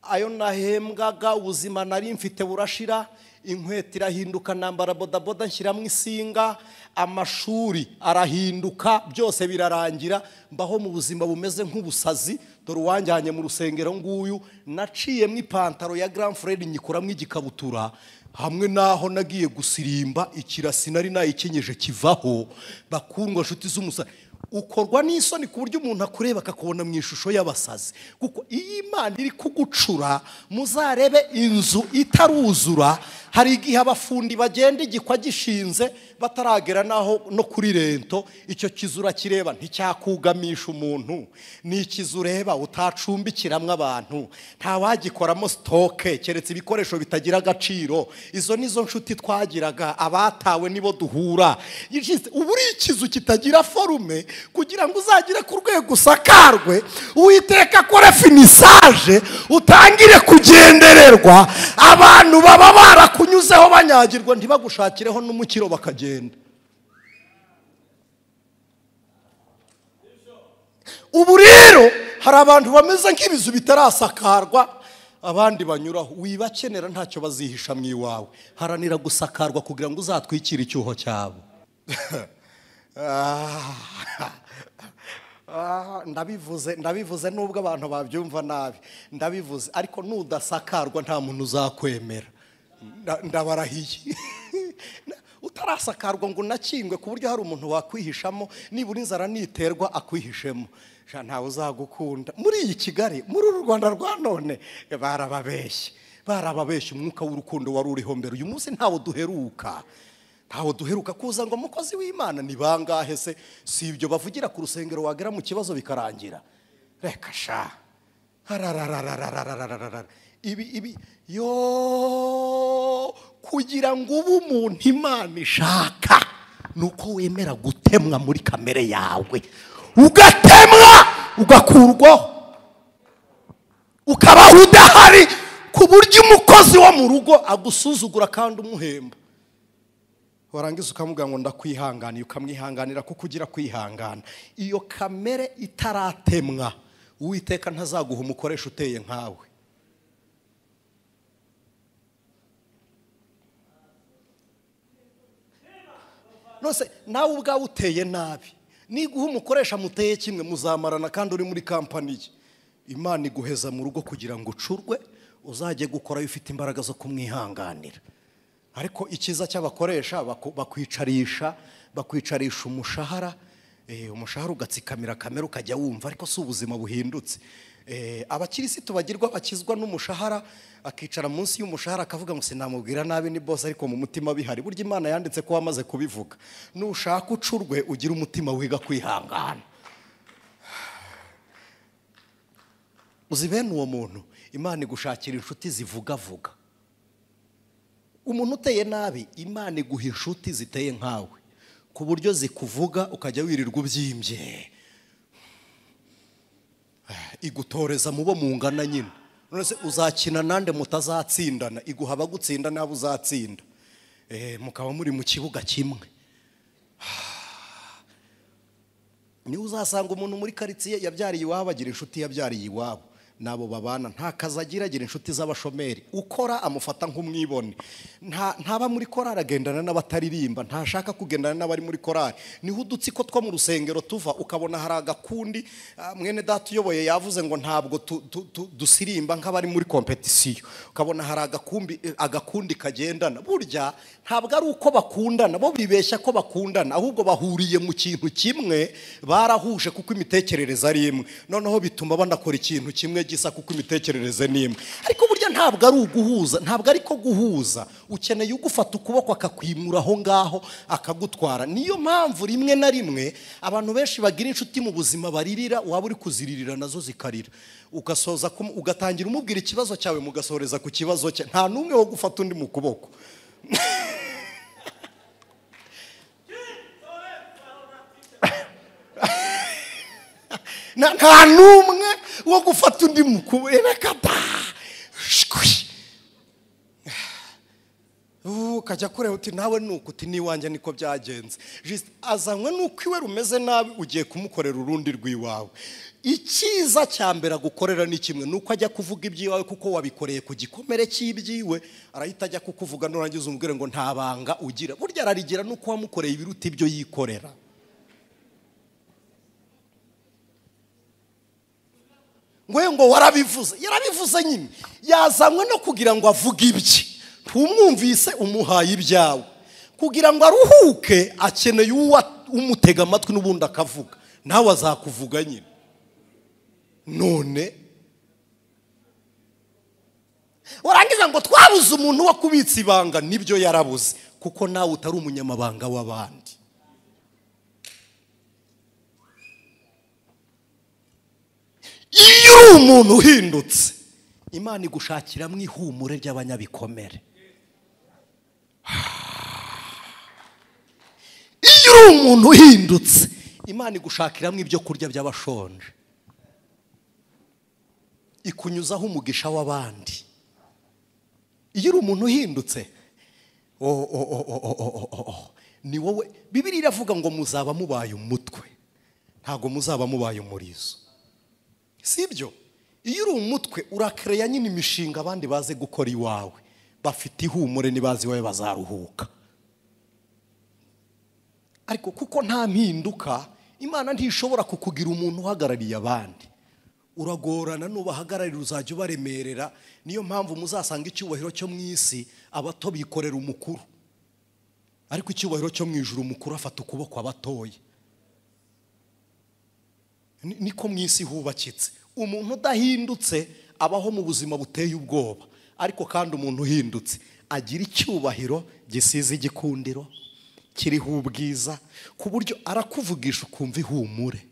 ayo nahembwaga ubuzima nari mfite burashira, inkweto irahinduka, nambara bodaboda nshyiramo isinga, amashuri arahinduka, byose birarangira, mbaho mu buzima bumeze nk'ubusazi. Dore uwanjyanye mu rusengero nguyu, naciyemo ipantaro ya Grand Frere nyikuramo igikabutura, Hamwe naho nagiye gusirimba ikirasi nari nayikenyeje kivaho. Bakundwa nshuti z'umusa, ukorwa n'isoni ku buryo umuntu akureba akakubona mu ishusho y'abasazi. Kuko iyi Imana iri kugucura, muzarebe inzu itaruzura, hari igihe abafundi bagenda igikwa gishinze bataragera naho no kuri rento, icyo kizura kireba nticyakugamisha umuntu, ni ikizu ureba utacumbikiramwe abantu, nta wagikoramo stoke keretse ibikoresho bitagira agaciro. Izo nizo nshuti twagiraga, abatawe nibo duhura. Ubu uri ikizu kitagira forume, kugira ngo uzagire ku rwego usakarwe, Uwiteka akore finisage, utangire kugendererwa. Abantu baba barakunyuzeho banyagirwa ntibagushakireho n'umukiro bakagenda. Ubu rero hari abantu bameze nk'ibizu bitarasakarwa, abandi banyuraho. Wibakenera ntacyo bazihisha mu iwawe. Haranira gusakarwa kugira ngo uzatwikire icyuho cyabo. Ndabivuze nubwo abantu babyumva nabi, ndabivuze, ariko nudasakarwa nta muntu uzakwemera. Ndabarahiye. Utarasakarwa ngo unakingwe ku buryo hari umuntu wakwihishamo, nibura inzara niterwa akwihishemo, ntawe uzagukunda. Muri iyi Kigali, muri uru Rwanda rwa none, barababeshye, barababeshye. Umwuka w'urukundo wari uriho mbere, uyu munsi ntawo duheruka. Ntawo duheruka kuza ngo umukozi w'Imana ni bangahe se? Si ibyo bavugira ku rusengero, wagera mu kibazo bikarangira. Reka sha. Ibi yo kugira ngo ube umuntu Imana ishaka, nuko wemera gutemwa muri kamere yawe, ugatemwa ugakurwaho, ukabaho udahari, ku buryo umukozi wo mu rugo agusuzugura kandi umuhemba. Warangiza ukamubwira ngo ndakwihanganiye, ukamwihanganira kuko ugira kwihangana. Iyo kamere itaratemwa, Uwiteka ntazaguha umukoresha uteye nkawe. Nose nawe ubwawe uteye nabi, niguha umukoresha muteye kimwe muzamarana kandi uri muri kampani ye. Imana iguheza mu rugo kugira ngo ucurwe, uzajye gukora ufite imbaraga zo kumwihanganira. Ariko ikiza cy'abakoresha bakwicarisha umushahara, umushahara ugatsikamira kamera ukajya wumva, ariko si ubuzima buhindutse. Abakirisitu bagirwa bakizwa n'umushahara, akicara munsi y'umushahara akavuga ngo sinamubwira nabi ni boss, ariko mu mutima bihari. Burya Imana yanditse ko wamaze kubivuga, nushaka ucurwe ugira umutima wiga kwihangana. Uzi bene uwo muntu, Imana igushakira inshuti zivugavuga. Umuntu uteye nabi, Imana iguha inshuti ziteye nkawe, ku buryo zikuvuga ukajya wirirwa ubyimbye. Igutoreza mubo mungana nyine. None se uzakina nande mutazatsindana? Iguha abagutsinda nabo uzatsinda, mukaba muri mu kibuga kimwe. Niwe uzasanga umuntu muri karitsiye yabyariye iwabo agira inshuti yabyariye iwabo, nabo babana, nta kazi agira, agira inshuti z'abashomeri. Ukora amufata nk'umwibone, ntaba muri korari agendana n'abataririmba, ntashaka kugendana n'abari muri korari. Niho udutsiko two mu rusengero tuva, ukabona hari agakundi. Mwene data uyoboye yavuze ngo ntabwo dusirimba nk'abari muri kompetisiyo, ukabona hari agakundi kagendana. Burya ntabwo ari uko bakundana, bo bibeshya ko bakundana, ahubwo bahuriye mu kintu kimwe, barahuje kuko imitekerereze ari imwe. Noneho bituma banakora ikintu kimwe gisa kuko imitekerereze ni imwe. Ariko burya ntabwo ari uguhuza, ntabwo ariko guhuza. Ukeneye ugufata ukuboko akakwimura aho ngaho akagutwara. Niyo mpamvu rimwe na rimwe abantu benshi bagira inshuti mu buzima baririra, waba uri kuziririra nazo zikarira, ugasoza ugatangira umubwira ikibazo cyawe, mugasoreza ku kibazo cye. Nta n'umwe wo gufata undi mu kuboko. Nta n'umwe wo gufata undi mu kuboko. Reka da shwi, ukajya kureba uti nawe nuko uti niwanjye niko byagenze. Azanywe nuko iwe rumeze nabi, ugiye kumukorera urundi rw'iwawe. Icyiza cya mbere agukorera ni kimwe, nuko ajya kuvuga iby'iwawe kuko wabikoreye ku gikomere cy'ibyiwe, arahita ajya kukuvuga nurangiza umubwire ngo nta banga ugira. Burya ararigira nuko wamukoreye ibiruta ibyo yikorera. Ngo warabivuze, yarabivuze nyine, yazanywe no kugira ngo avuge ibye. Ntumwumvise, umuhaye ibyawe. Kugira ngo aruhuke akeneye umutega amatwi n'ubundi akavuga, nawe azakuvuga nyine. None warangiza ngo twabuze umuntu wo kubitsa ibanga, nibyo yarabuze, kuko nawe utari umunyamabanga w'abandi. Iyo uri umuntu uhindutse, Imana igushakiramo ihumure ry'abanyabikomere. Iyo uri umuntu uhindutse, Imana igushakiramo ibyo kurya by'abashonje, ikunyuzaho umugisha w'abandi. Iyo uri umuntu uhindutse, ni wowe. Bibiliya iravuga ngo muzaba mubaye umutwe, ntabwo muzaba mubaye umurizo. Sibyo? Iyo uri umutwe urakereya nyine imishinga abandi baze gukora iwawe, bafite ihumure, nibazi iwawe bazaruhuka. Ariko kuko nta mpinduka, Imana ntishobora kukugira umuntu uhagarariye abandi. Uragorana, nubahagararira uzajya ubaremerera. Niyo mpamvu muzasanga icyubahiro cyo mu isi abato bikorera umukuru, ariko icyubahiro cyo mu ijuru umukuru afata ukuboko abatoye. Niko mu isi hubakitse. Umuntu udahindutse abaho mu buzima buteye ubwoba, ariko kandi umuntu uhindutse agira icyubahiro gisize igikundiro, kiriho ubwiza, ku buryo arakuvugisha ukumva ihumure,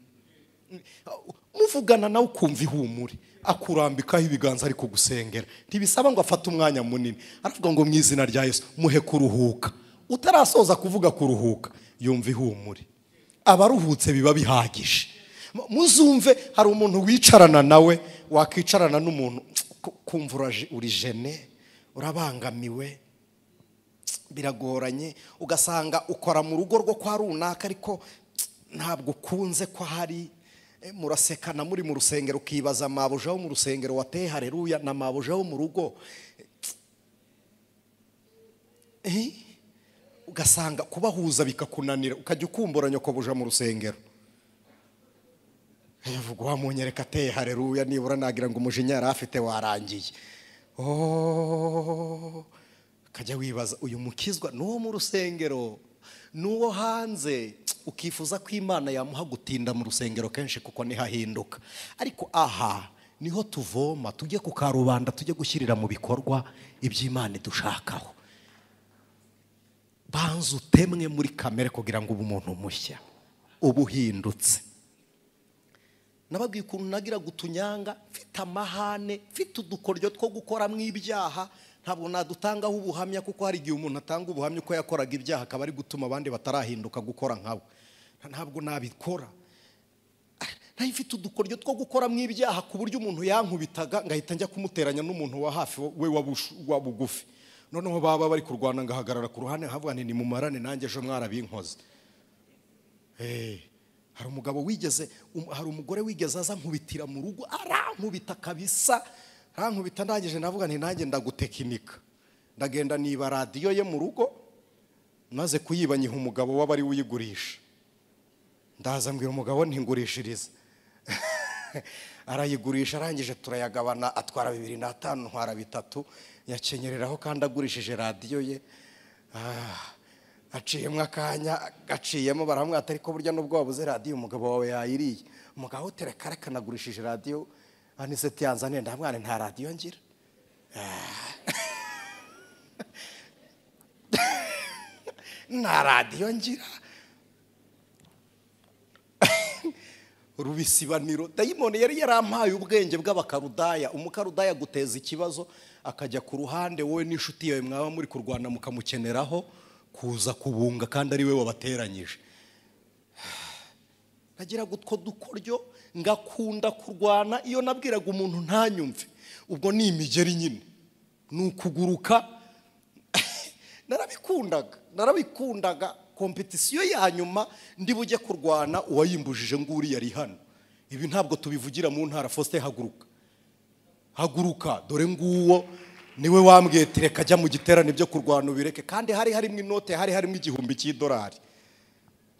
muvugana nawe ukumva ihumure, akurambikaho ibiganza ari kugusengera. Ntibisaba ngo afate umwanya munini, aravuga ngo mu izina rya Yesu muhe kuruhuka. Utarasoza kuvuga kuruhuka, yumva ihumure. Abaruhutse biba bihagije. Muzumve, hari umuntu wicarana nawe, wakicarana n'umuntu kumva uri jene, urabangamiwe, biragoranye, ugasanga ukora mu rugo rwo kwa runaka ariko ntabwo ukunze ko hari, murasekana muri mu rusengero, ukibaza mabuja wo mu rusengero wateye haleluya na mabuja wo mu rugo. Ugasanga kubahuza bikakunanira, ukajya ukumbura nyokobuja mu rusengero. Yavuga wamunyereka ateye haleluya, nibura nagira ngo umujinya yari afite warangiye. Ukajya wibaza uyu mukizwa n'uwo mu rusengero n'uwo hanze, ukifuza ko Imana yamuha gutinda mu rusengero kenshi kuko nihahinduka. Ariko aha niho tuvoma, tujye ku karubanda, tujye gushyirira mu bikorwa iby'Imana idushakaho. Banza utemwe muri kamere kugira ngo ube umuntu mushya, ubuhindutse. Nababwiye ukuntu nagira gutunyanga, mfite amahane, mfite udukoryo two gukora mu ibyaha. Ntabwo nadutangaho ubuhamya, kuko hari igihe umuntu atanga ubuhamya uko yakoraga ibyaha akaba ari gutuma abandi batarahinduka gukora nkawe. Ntabwo nabikora. Nari mfite udukoryo two gukora mu ibyaha ku buryo umuntu yankubitaga ngahita njya kumuteranya n'umuntu wa hafi we wa bugufi. Noneho baba bari kurwana ngahagarara ku ruhande nkavuga nti nimumarane nanjye ejo mwarabinkoze. Hari umugabo wigeze, hari umugore wigeze aza nkubitira mu rugo, arankubita kabisa, arankubita, ndangije navuga nti nanjye ndagutekinika. Ndagenda niba radiyo ye mu rugo, maze kuyiba nyiha umugabo w'abari uyigurisha. Ndaza mbwira umugabo nti ngurishiriza. Arayigurisha, arangije turayagabana, atwara 2.5 ntwara 3, yakenyereraho kandi agurishije radiyo ye. Aciyemo akanya, gaciyemo baramwata, ariko burya nubwo wabuze radiyo umugabo wawe yayiriye. Umugabo tereka reka nagurishije radiyo, aniseti yanzaniye, ndamwana nta radiyo ngira. Nta radiyo ngira. Rubisibaniro dayimoni yari yarampaye ubwenge bw'abakarudaya. Umukarudaya guteza ikibazo akajya ku ruhande, wowe n'inshuti yawe mwaba muri kurwana mukamukeneraho kuza kubunga kandi ari we wabateranyije. Nagira gutwo dukoryo, ngakunda kurwana. Iyo nabwiraga umuntu ntanyumve, ubwo ni imigeri nyine, ni ukuguruka. Narabikundaga. Kompetisiyo ya nyuma ndi bujye kurwana uwayimbujije nguri yari hano. Ibi ntabwo tubivugira mu ntara. Faustin haguruka, haguruka, dore nguwo niwe wambwiye ati reka jya mu giterane byo kurwana ubireke, kandi hari harimo inote, hari harimo $1000.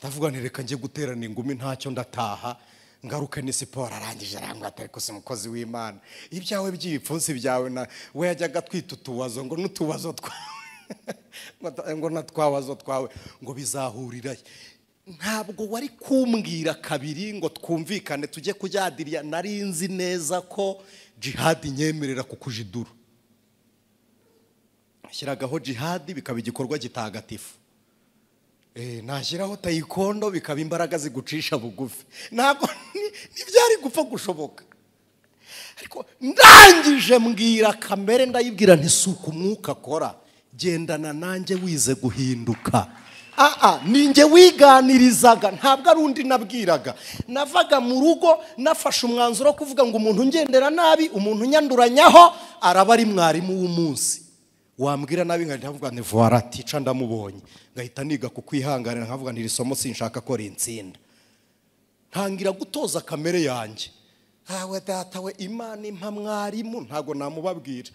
Ndavuga nti reka njye guterana ingumi ntacyo ndataha. Ngaruke ni siporo. Arangije arambwira ati ariko si mukozi w'Imana, ibyawe by'ibipfunsi byawe na we yajyaga twita utubazo ngo n'utubazo twawe ngo natwabazo twawe ngo bizahurirahe. Ntabwo wari kumbwira kabiri ngo twumvikane tujye kujyadiriya. Nari nzi neza ko jihadi nyemerera kukujidura. Shyiragaho jihadi bikaba igikorwa gitagatifu, nashyiraho taekwondo bikaba imbaraga zigucisha bugufi. Ntabwo ntibyari gupfa gushoboka. Ariko ndangije mbwira kamere, ndayibwira nti suka umwuka akora, gendana nanjye wize guhinduka. Ninjye wiganirizaga, ntabwo ari undi nabwiraga. Navaga mu rugo nafashe umwanzuro wo kuvuga ngo umuntu ngendera nabi, umuntu nyanduranyaho araba ari mwarimu w'umunsi. Wambwira nabi nkahita mvuga nti voila tica ndamubonye, ngahita niga kukwihanganira, nkavuga nti iri somo sinshaka ko rintsinda. Ntangira gutoza kamere yanjye. Awe data we, Imana impa mwarimu, ntago namubabwira.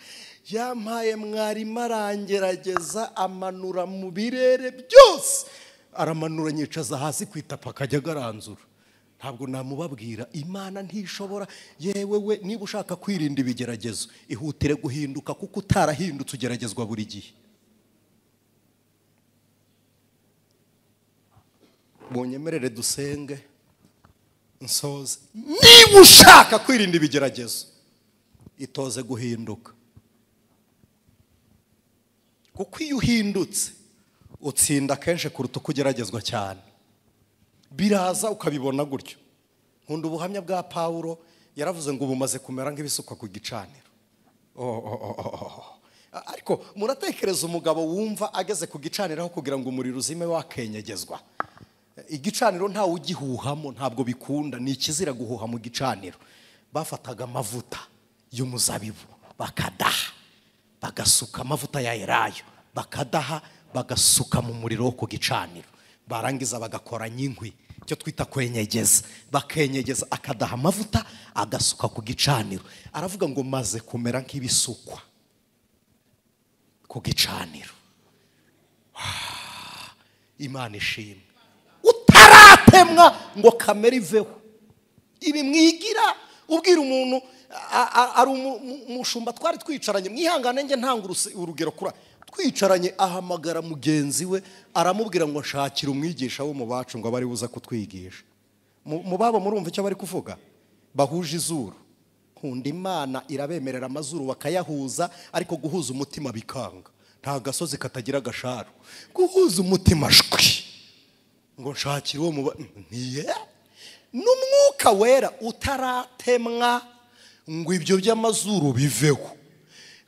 Yampaye mwarimu arangerageza, amanura mu birere byose, aramanura nyicaza hasi ku itapa akajya agaranzura. Ntabwo namubabwira. Imana ntishobora. Yewe we, niba ushaka kwirinda ibigeragezo, ihutire guhinduka, kuko utarahindutse ugeragezwa buri gihe. Munyemerere dusenge nsoze. Niba ushaka kwirinda ibigeragezo, itoze guhinduka, kuko iyo uhindutse utsinda kenshi kuruta uko ugeragezwa cyane. Biraza ukabibona gutyo. Nkunda ubuhamya bwa Pawulo, yaravuze ngo bumaze kumera nk'ibisukwa ku gicaniro. Ariko muratekereza umugabo wumva ageze ku gicaniro aho kugira ngo umuriro uzime wakenyegezwa. Igicaniro ntawe ugihuhamo, ntabwo bikunda, ni ikizira guhuha mu gicaniro. Bafataga amavuta y'umuzabibu bakadaha, bagasuka amavuta ya elayo, bakadaha bagasuka mu muriro wo ku gicaniro, barangiza bagakoranya inkwi, icyo twita kwenyegeza, bakenyegeza, akadaha amavuta agasuka ku gicaniro. Aravuga ngo maze kumera nk'ibisukwa ku gicaniro. Imana ishimwe. Utaratemwa ngo kamere iveho. Ibi mwigira ubwira umuntu ari umushumba twari twicaranye, mwihangane nge ntanga urugero kuri twicaranye, ahamagara mugenzi we aramubwira ngo nshakira umwigisha wo mu bacu ngo abari buza kutwigisha. Mu babo murumva icyo bari kuvuga, bahuje izuru. Nkunda Imana irabemerera amazuru bakayahuza, ariko guhuza umutima bikanga. Nta gasozi katagira agasharu. Guhuza umutima shwi ngo nshakire uwo mu ntiye n'umwuka wera utaratemwa ngo ibyo by'amazuru biveho,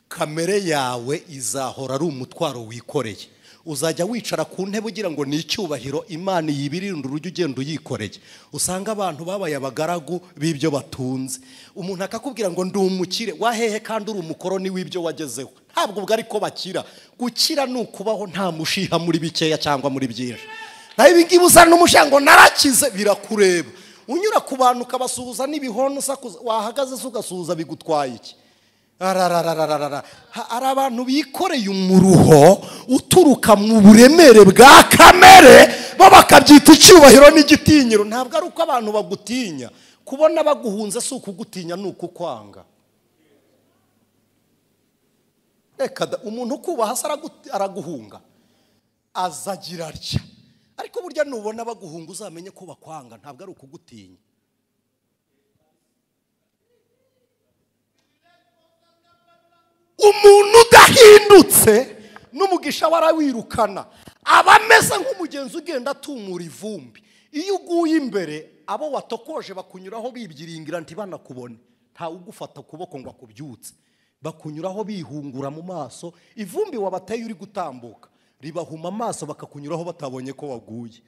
kamere yawe izahora ari umutwaro wikoreye. Uzajya wicara ku ntebe ugira ngo ni icyubahiro, Imana yibirinde urujya ugenda uyikoreye. Usanga abantu babaye abagaragu b'ibyo batunze. Umuntu akakubwira ngo ndi umukire, wahehe kandi uri umukoroni w'ibyo wagezeho. Ntabwo ubwo ariko bakira. Gukira ni ukubaho nta mushiha muri bikeya cyangwa muri byinshi. Naho ibi ngibi uzana n'umushiha ngo narakize, birakureba. Unyura ku bantu ukabasuhuza n'ibihono usakuza, wahagaze se ugasuhuza bigutwaye iki? Hari abantu bikoreye umuruho uturuka mu buremere bwa kamere, bo bakabyita icyubahiro n'igitinyiro. Ntabwo ari uko abantu bagutinya, kubona baguhunze si ukugutinya, ni ukukwanga. Reka umuntu ukubaha se araguhunga, azagira atya. Ariko burya nubona baguhunga uzamenye ko bakwanga, ntabwo ari ukugutinya. Umuntu udahindutse n'umugisha warawirukana, aba ameze nk'umugenzi ugenda atumura ivumbi. Iyo uguye imbere abo watokoje bakunyuraho bibyiringira ntibanakubone, ntawe ugufata ukuboko ngo akubyutse, bakunyuraho bihungura mu maso, ivumbi wabateye uri gutambuka ribahuma amaso, bakakunyuraho batabonye ko waguye.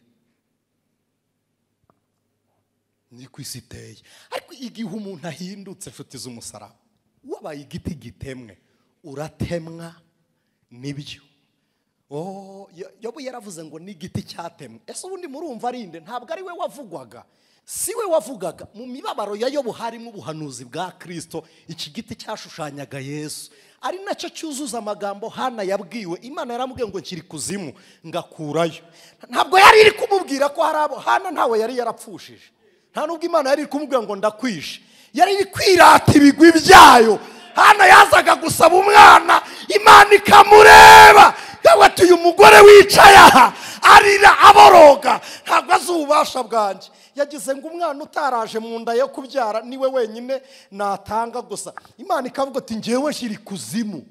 Ni ku isi iteye. Ariko igihe umuntu ahindutse, inshuti z'umusaraba, wabaye igiti gitemwe, uratemwa nibyo. Yobu yaravuze ngo n'igiti cyatemwe. Ese ubundi murumva arinde? Ntabwo ari we wavugwaga, si we wavugaga. Mu mibabaro ya Yobu harimo ubuhanuzi bwa Kristo. Iki giti cyashushanyaga Yesu, ari nacyo cyuzuza amagambo Hana yabwiwe. Imana yaramubwiye ngo nkiri kuzimu ngakurayo. Ntabwo yari iri kumubwira ko hari abo Hana ntawe yari yarapfushije, Nta nubwo Imana yari kumubwira ngo ndakwishe, yari iri kwirata ibigwi byayo. Hana yazaga gusaba umwana, Imana ikamureba ati uyu mugore wicaye aha arira aboroga ntabwo azi ububasha bwanjye. Yagize ngo umwana utaraje mu nda yo kubyara niwe wenyine natanga gusa. Imana ikavuga ati ngewe nshyira ikuzimu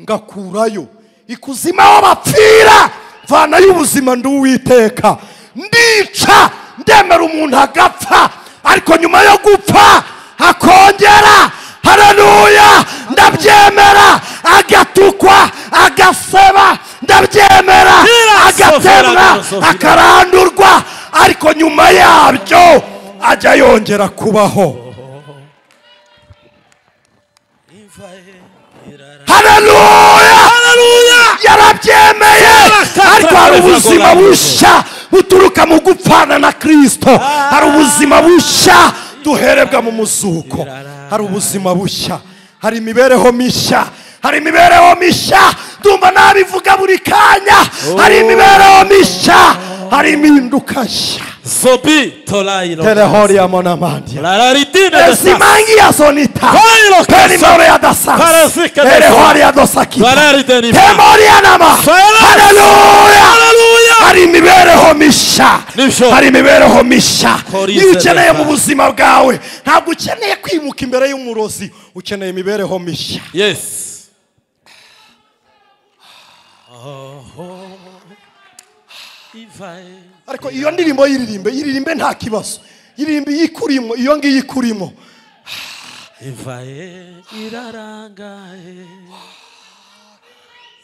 ngakurayo, ikuzimu aho bapfira mvanayo ubuzima ndi Uwiteka. Ndica ndemera umuntu agapfa, ariko nyuma yo gupfa akongera, haleluya, ndabyemera, agatukwa agaseba, ndabyemera, agatemwa akarandurwa, ariko nyuma yabyo ajya yongera kubaho. Haleluya, yarabyemeye. Ariko hari ubuzima bushya buturuka mu gupfana na Kristo. Hari ubuzima bushya duherebwa mu muzuko. Hari ubuzima bushya, hari imibereho mishya, hari imibereho mishya. Ndumva nabivuga buri kanya. Hari imibereho mishya, hari impinduka nshya. Sobi tolailo telehoria monamandia esimangia sonita penimoria dasa telehoria dosakita temoria nama. Haleluya, hari imibereho mishya, hari imibereho mishya. Iyo ukeneye mu buzima bwawe, ntabwo ukeneye kwimuka imbere y'umurozi, ukeneye imibereho mishya. Yes. Ariko iyo ndirimbo yiririmbe, yiririmbe nta kibazo, yiririmbe yikurimo, iyo ngiyi ikurimo. Imva ye irarangaye,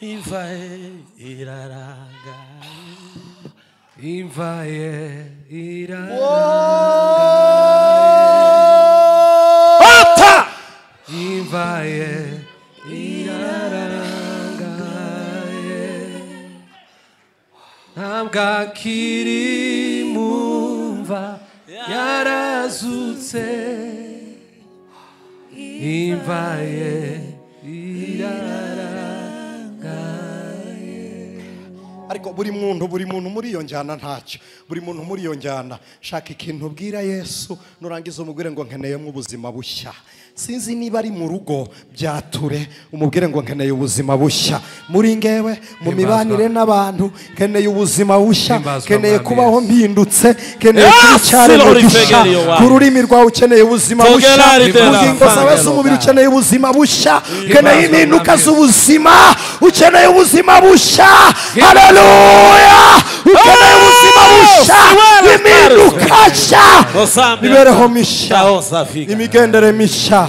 imva ye irarangaye, imva ye irarangaye, imva ye irarangaye, ntabwo akiri mu mva yarazutse, imva ye irarangaye. Ariko buri muntu muri iyo njyana ntacyo, buri muntu muri iyo njyana shaka ikintu ubwira Yesu, nurangiza umubwire ngo nkeneyemo ubuzima bushya. Sinzi niba ari mu rugo byature, umubwire ngo nkeneye ubuzima bushya muri ngewe, mu mibanire n'abantu, nkeneye ubuzima bushya, nkeneye kubaho mpindutse, nkeneye kuba gishya. Ku rurimi rwawe ukeneye ubuzima bushya, mu ngingo zawe z'umubiri ukeneye ubuzima bushya, ukeneye impinduka z'ubuzima, ukeneye ubuzima bushya. Haleluya, ukeneye ubuzima bushya, impinduka nshya, imibereho mishya, imigendere mishya,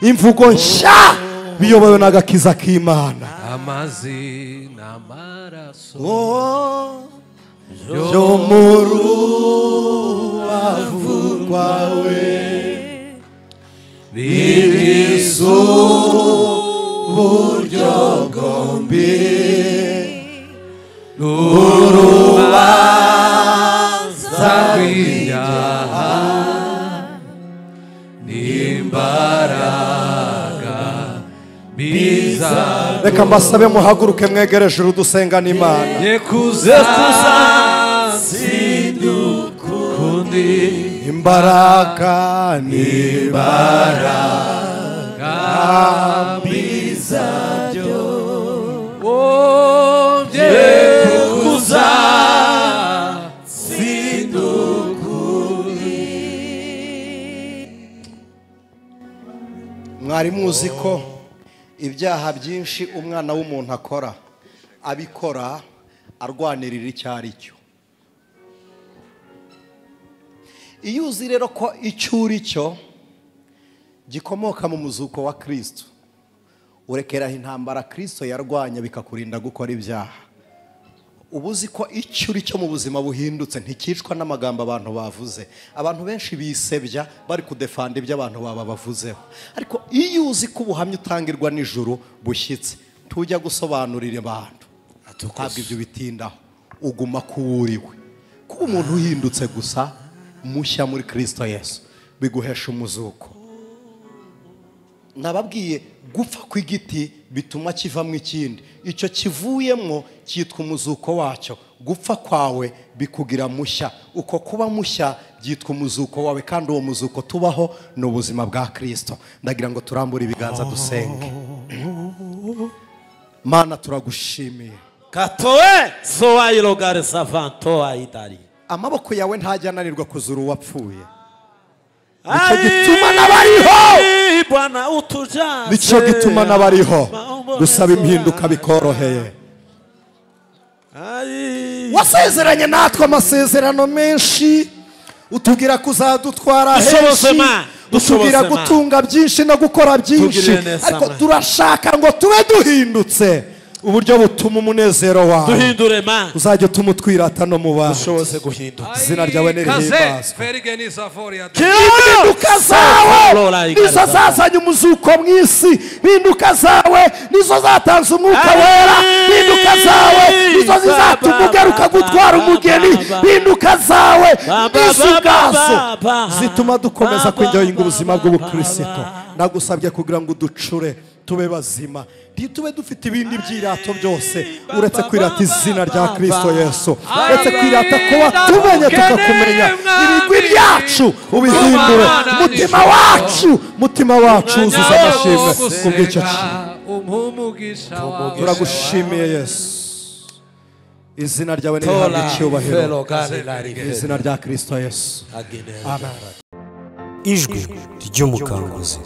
imvugo nshya, biyobowe n'agakiza k'Imana. Amazi n'amaraso byo mu rubavu rwawe bigize uburyo bwombi, n'urubanza rw'ibyaha n'imbaraga biza. Reka mbasabe muhaguruke mwegereje urudusenga n'Imana. Imbaraga n'imbaraga bizabyo Mwari muzi ko ibyaha byinshi umwana w'umuntu akora abikora arwanirira icyo ari cyo. Iyo uzi rero ko icyo uri cyo gikomoka mu muzuko wa Kristo, urekeraho intambara Kristo yarwanya bikakurinda gukora ibyaha. Uba uzi ko icyo uri cyo mu buzima buhindutse ntikicwa n'amagambo abantu bavuze. Abantu benshi bisebya bari kudefanda ibyo abantu baba bavuzeho, ariko iyo uzi ko ubuhamya utangirwa n'ijuru bushyitse, tujya gusobanurira abantu, ntabwo ibyo bitindaho, uguma kuwuriwe. Kuba umuntu uhindutse gusa mushya muri Kristo Yesu biguhesha umuzuko. Nababwiye gupfa kw'igiti bituma kivamo ikindi, icyo kivuyemo cyitwa umuzuko wacyo. Gupfa kwawe bikugira mushya, uko kuba mushya Byitwa umuzuko wawe, kandi uwo muzuko tubaho ni ubuzima bwa Kristo. Ndagira ngo turambure ibiganza dusenge. Mana, turagushimiye. Katoe soailogare savanto aidari. Amaboko yawe ntajya ananirwa kuzura uwapfuye. Nicyo gituma n'abariho, Bwana utujaze. nicyo gituma n'abariho gusaba impinduka bikoroheye. Ai. Wasezeranye natwe amasezerano menshi, utubwira kuzadutwara Dushoboze henshi, ma, dushoboze utubwira ma. gutunga byinshi no gukora byinshi, Tugirire neza ariko ma. turashaka ngo tube duhindutse uburyo butuma umunezero wawe Duhindure ma. uzajya utuma utwirata no mu bantu. Dushoboze guhinduka. Izina ryawe nirihimbazwe. Ferigeniza foria. Impinduka zawe Lola nizo igariza. zazanye umuzuko mu isi. Impinduka zawe nizo zatanze umwuka wera. Impinduka zawe nizo zizatuma ugaruka gutwara umugeni. Impinduka zawe nizo ubwazo zituma dukomeza kwinjoyinga ubuzima bw'ubukristo. Ndagusabye kugira ngo uducure tube bazima, ntitube dufite ibindi byirato byose uretse kwirata izina rya Kristo Yesu, uretse kwirata kuba tumenye tukakumenya. Ibigwi byacu ubihindure, mutima wacu, mutima wacu wuzuza amashimwe kubw'icyo kintu. Umugisha wawe. Turagushimiye Yesu, izina ryawe nirihabwe Tola icyubahiro, felogare lari. izina rya Kristo Yesu. Agine. Amen. Ijwi ry'umukanguzi.